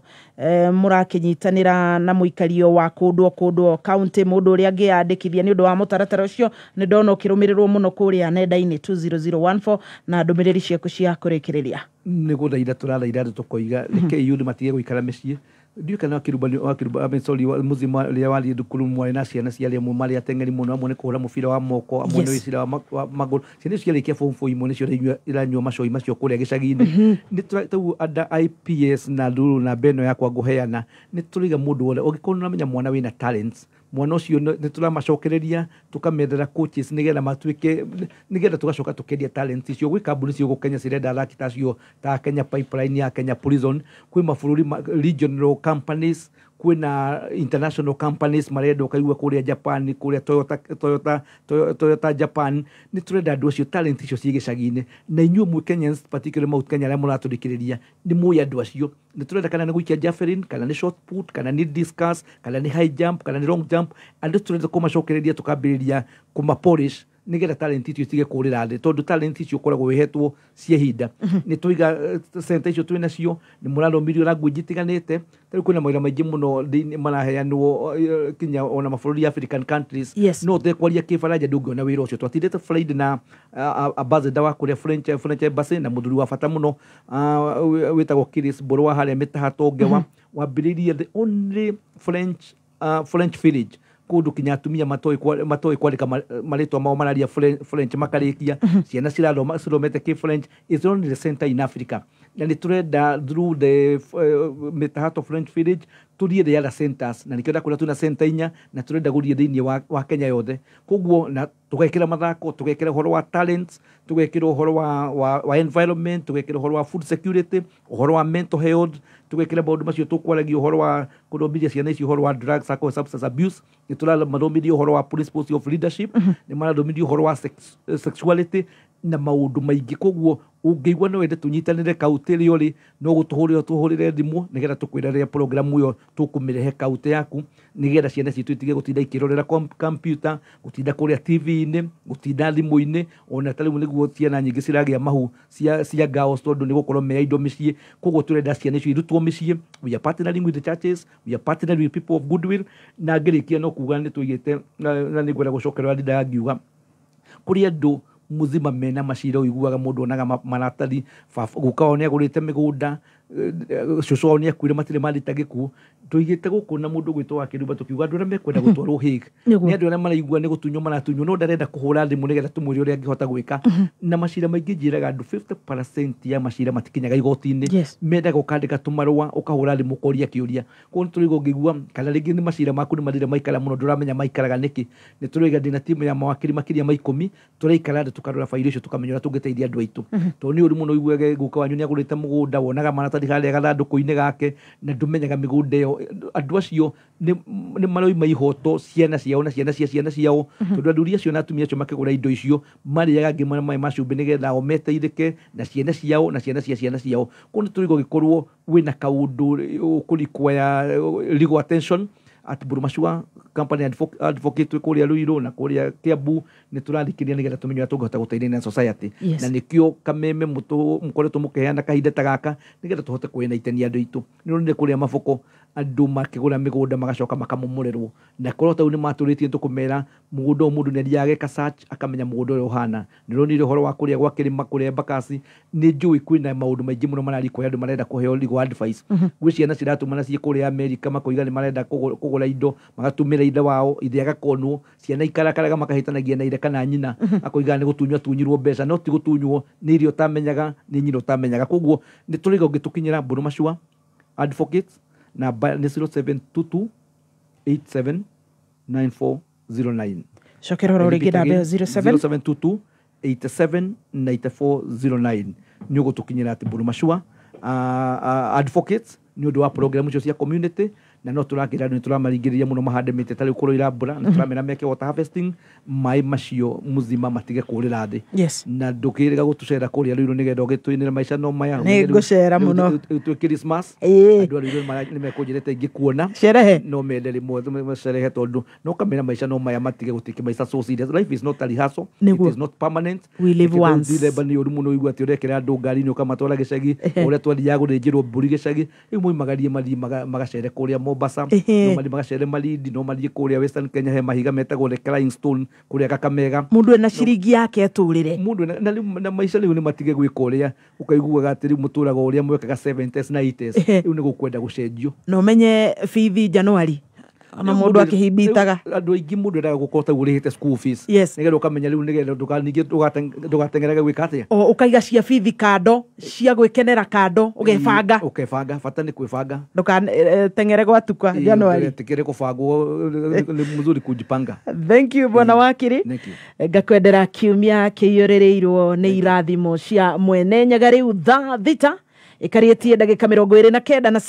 mũrakĩnyitanĩra na mũikario wa kũndũ o kũndũ o kaunti, mũndũ ũrĩa angĩyandĩkithia nĩ ũndũ wa mũtaratara ũcio. Nĩ ndona ũkĩrũmĩrĩrwo mũno kũrĩa nenda-inĩ 20014, na ndũmĩrĩri ciaku cia kũrĩkĩrĩria. Nĩ gũthaitha tũrathaitha andũ, tũkoiga reke youth matige gũikara mĩciĩ. Ndiũĩ kana Wakĩrumba, I mean, sorry, mũzima rĩrĩa wathiĩ thukuru mwarĩ na ciana cia arĩa amwe marĩ ateng'eri mũno, amwe nĩ kũhũra mũbira wa moko, amwe nĩ wĩcira wa magũrũ. Ciana icio ciarĩkia form 4, imwe nĩcio iranyua macoi macio kũrĩa gĩcagi-inĩ. Nĩ tũra under IPS na through namba ĩno yakwa ngũheana, nĩ tũraiga mũndũ wothe ũngĩkorwo nĩ ũramenya mwana wĩna talents, mwana ũcio nĩ tũramacokereria, tũkamethera coaches nĩgetha matuĩke, nĩgetha tũgacoka tũkendia talents icio gwĩ kambuni cio Kenya cirenda athaki ta acio, ta Kenya Pipeline ya Kenya Prison, kwĩ mabũrũri regional companies, kwĩna international companies marenda, ũkaigua kũrĩa Japan, kũrĩa Toyota Japan. Nĩ tũrenda andũ acio, talent icio ciĩ gĩcagi-inĩ, na inyuĩ mwĩ Kenyans, particularly Mount Kenya, arĩa mũratũthikĩrĩria, nĩ mũĩ andũ acio. Nĩ tũrenda kana nĩ gũikia javelin, kana nĩ shot put, kana nĩ discus, kana nĩ high jump, kana nĩ long jump, andũ tũrenda kũmacokereria, tũkambĩrĩria kũmapolish nĩgetha talent icio itige kũrĩra thĩ, tondũ talent icio ũkoragwo wĩhetwo cia ihinda. Nĩ tũiga center icio twĩ nacio, nĩ mũrathomirio language itiganĩte. Tarĩu kwĩna mawĩra maingĩ mũno maraheanwo kinya ona mabũrũri African countries. No ũtekwaria kĩbaranja ndũngĩona wĩra ũcio. Twatindĩte Friday na ambassador wa kũrĩa French embassy na mũthuri wa bata mũno wĩtagwo Chris Mbũrũ wa harĩa Mĩtahato Ngewa, wambĩrĩirie the only French village, kũndũ kinya atumia matoĩ kwandĩka marĩtwa mao mararia French makarĩkia, ciana cirathoma cithomete kĩ French. Is only the center in Africa, na nĩ tũrenda through the Mĩtahato French village tũthiĩ the other centers, na nĩkĩo ndakwĩra twĩna center 4 na tũrenda gũthiĩ thĩinĩ wa Kenya yothe. Koguo na tũgekĩra mathako, tũgekĩra ũhoro wa talents, tũgekĩra ũhoro wa environment, tũgekĩra ũhoro wa food security, ũhoro wa mental health, tũgekĩra maũndũ macio. Tũkwaragia ũhoro wa kũthomithia ciana ici ũhoro wa drugs, alcohol, substance abuse. Nĩ tũramathomithia ũhoro wa principles of leadership, nĩ marathomithio ũhoro wa sexuality na maũndũ maingĩ. Koguo ũngĩigua no wende tũnyitanĩre kaunti ĩrĩa ũrĩ, no gũtũhũrĩra tũhũrĩre thimũ nĩgetha tũkwĩre rĩrĩa program ĩyo tũkũmĩrehe kaunti yaku, nĩgetha ciana citũ itige gũtinda ikĩrorera computer, gũtinda kũrĩa TV-inĩ, gũtinda thimũ-inĩ. Ona ta rĩu nĩguo ciana nyingĩ ciragĩa mahu cia girls, tondũ nĩ gũkorwo me indo mĩciĩ. Koguo tũrenda ciana icio irutwo mĩciĩ. We are partnering with the churches, we are partnering with people of goodwill. Na ngĩrĩkia no kuga nĩ tũigĩte na nĩ ngwenda gũcokerera ndindaga ngiuga kũrĩ andũ muzima mena macira. Ũiguaga mũndũ onaga maratathi, guka wao nĩ agũrĩte mĩgũnda, cũcũ wao nĩ akuire, matirĩ marita gĩkuũ. Tũigĩte gũkũ na mũndũ gwĩtwo Wakĩrumba, tũkiuga andũ arĩa mekwenda gũtwarwo Hague, nĩ andũ arĩa maraigua nĩ gũtunywo maratunywo, no ndarenda kũhũra thimũ nĩgetha tũmwĩre ũrĩa angĩhota gwĩka. Na macira maingĩ, njĩraga andũ 50% ya macira matikinyaga igoti-inĩ. Mendaga ũkandĩka tũmarũa, ũkahũra thimũ, ũkoria kĩũria. Koguo nĩ tũraiga ũngĩigua kana rĩngĩ nĩ macira maku nĩ mathire maikara mũno, ndũramenya maikaraga nĩkĩ, nĩ tũraiga ndĩna timu ya mawakiri makĩria ma 10, tũraikara thĩ tũkarora bairo icio, tũkamenya ũrĩa tũngĩteithia andũ aitũ, tondũ nĩ ũru mũno ũiguage guka wanyu nĩ agũrĩte mũgũnda, wonaga maratathi harĩa gathandũkũ-inĩ gake na ndũmenyaga mĩgũnda ĩyo. Andũ acio nĩ maroima ihoto ciana ciao na ciana cia ciana ciao, tondũ athuri acio na atumia acio makĩgũra indo icio marĩaga ngima na maĩ ma cumbĩ nĩgetha o meteithĩke na ciana ciao na ciana cia ciana ciao. Koguo nĩ tũraiga ũgĩkorwo wĩna kaũndũ ũkũrequire legal attention, at Burumashua Company Advocate kũrĩa Ruiru na kũrĩa Kiambu, nĩ tũrathikĩrĩria nĩgetha tũmenye ũrĩa tũngĩhota gũteithania na society. Na nĩkĩo kameme mũkoretwo mũkĩheana kahinda ta gaka nĩgetha tũhote kũenlightenia andũ aitũ. Nĩ ũronire kũrĩa maboko Andũ makĩgũra mĩgũnda magacoka makamomorerwo, na korwo tau nĩ matũrĩtie tũkũmera mũgũnda ũyũ, mũndũ nĩ athiaga ageka search akamenya mũgũnda ũrĩa ũhana. Nĩũronire ũhoro wa kũrĩa gwa kĩrĩma kũrĩa Embakasi, nĩ njũĩ kwĩna maũndũ maingĩ mũno mararikwo andũ marenda kũheo legal advice. Gwĩ ciana ciratũmana ciĩ kũrĩa Amerika makoiga nĩ marenda kũgũra indo, magatũmĩra ithe wao, ithe agakonwo, ciana ikarakaraga makahĩtanagia na ithe kana nyina, akoiga nĩ gũtunywo atunyirwo mbeca, no ti gũtunywo, nĩ irio ũtamenyaga, nĩ nyina ũtamenyaga. Koguo nĩ tũrĩga ũngĩtũkinyĩra Mbũrũ Macua Advocates, namba nĩ 0722 87 9409. Cokera ũhoro rĩngĩ namba ĩyo, 07 0722 87 9409, nĩ ũgũtũkinyĩra atĩ Mbũrũ Macua Advocates nĩ ũndũ wa program icio cia community. Na no tũrakĩra andũ, nĩ tũramaringĩrĩria mũno mahande mĩtĩ ta rĩu kũroira mbura, na tũramera meke water harvesting, maĩ macio mzima matige kũrĩra thĩ. Na ndũkĩrĩga gũtũcera kũrĩa Rũirũ nĩgetha ũgĩtũinĩre maica no maya. Nĩ ngũcera mũno. Rĩu twĩ Christmas, andũ a Rũirũ nĩ mekũnjĩrĩte ingĩkuona. Sherehe. No mende rĩmwe macerehe, tondũ no kamera maica no maya matige gũtuĩka maica so serious. Life is not a rehearsal. Nĩguo. It is not permanent. We live Reke rĩu once. December nĩ ũru mũno ũigua atĩ ũrekĩra andũ ngari-inĩ ũkamatwara gĩcagi, ũrĩa twathiaga gũthĩnjĩrwo mbũri gĩcagi. Rĩu moimagarie mathiĩ magacere kũrĩa Mombasa, no mathiĩ magacere Malindi, no mathiĩ kũrĩa Western Kenya, he mahiga metagwo the Crying Stone kũrĩa Kakamega. Mũndũ ena ciringi yake atũrĩre. Mũndũ na rĩu na maica rĩu nĩ matige gwĩka ũrĩa ũkaiguaga atĩ rĩu mũtũraga ũrĩa mwekaga 70s na 80s. Rĩu nĩ gũkwenda gũcenjio. Na ũmenye bithi Januari ona Rĩu mũndũ akĩhimbitaga. Rĩu andũ aingĩ mũndũ endaga gũkorwo ta ũrĩhĩte school fees, nĩgetha ũkamenya rĩu nĩgetha ningĩ ndũgateng'erage gwĩka atĩa. O ũkaiga cia bithi kando, cia gwĩkenera kando, ũgebanga. Ũkebanga, bata nĩ kwĩbanga. Ndũgateng'ere gwatuka Januari. Ndũgetĩkĩre kũbangwo, nĩ mzuri kujipanga. Thank you, bwana wakiri. Thank you. Ngakwendera kiumia kĩiyũrĩrĩirwo nĩ irathimo cia Mwene Nyaga. Rĩu thaa 6 ĩkarĩtie ndagĩka 29 na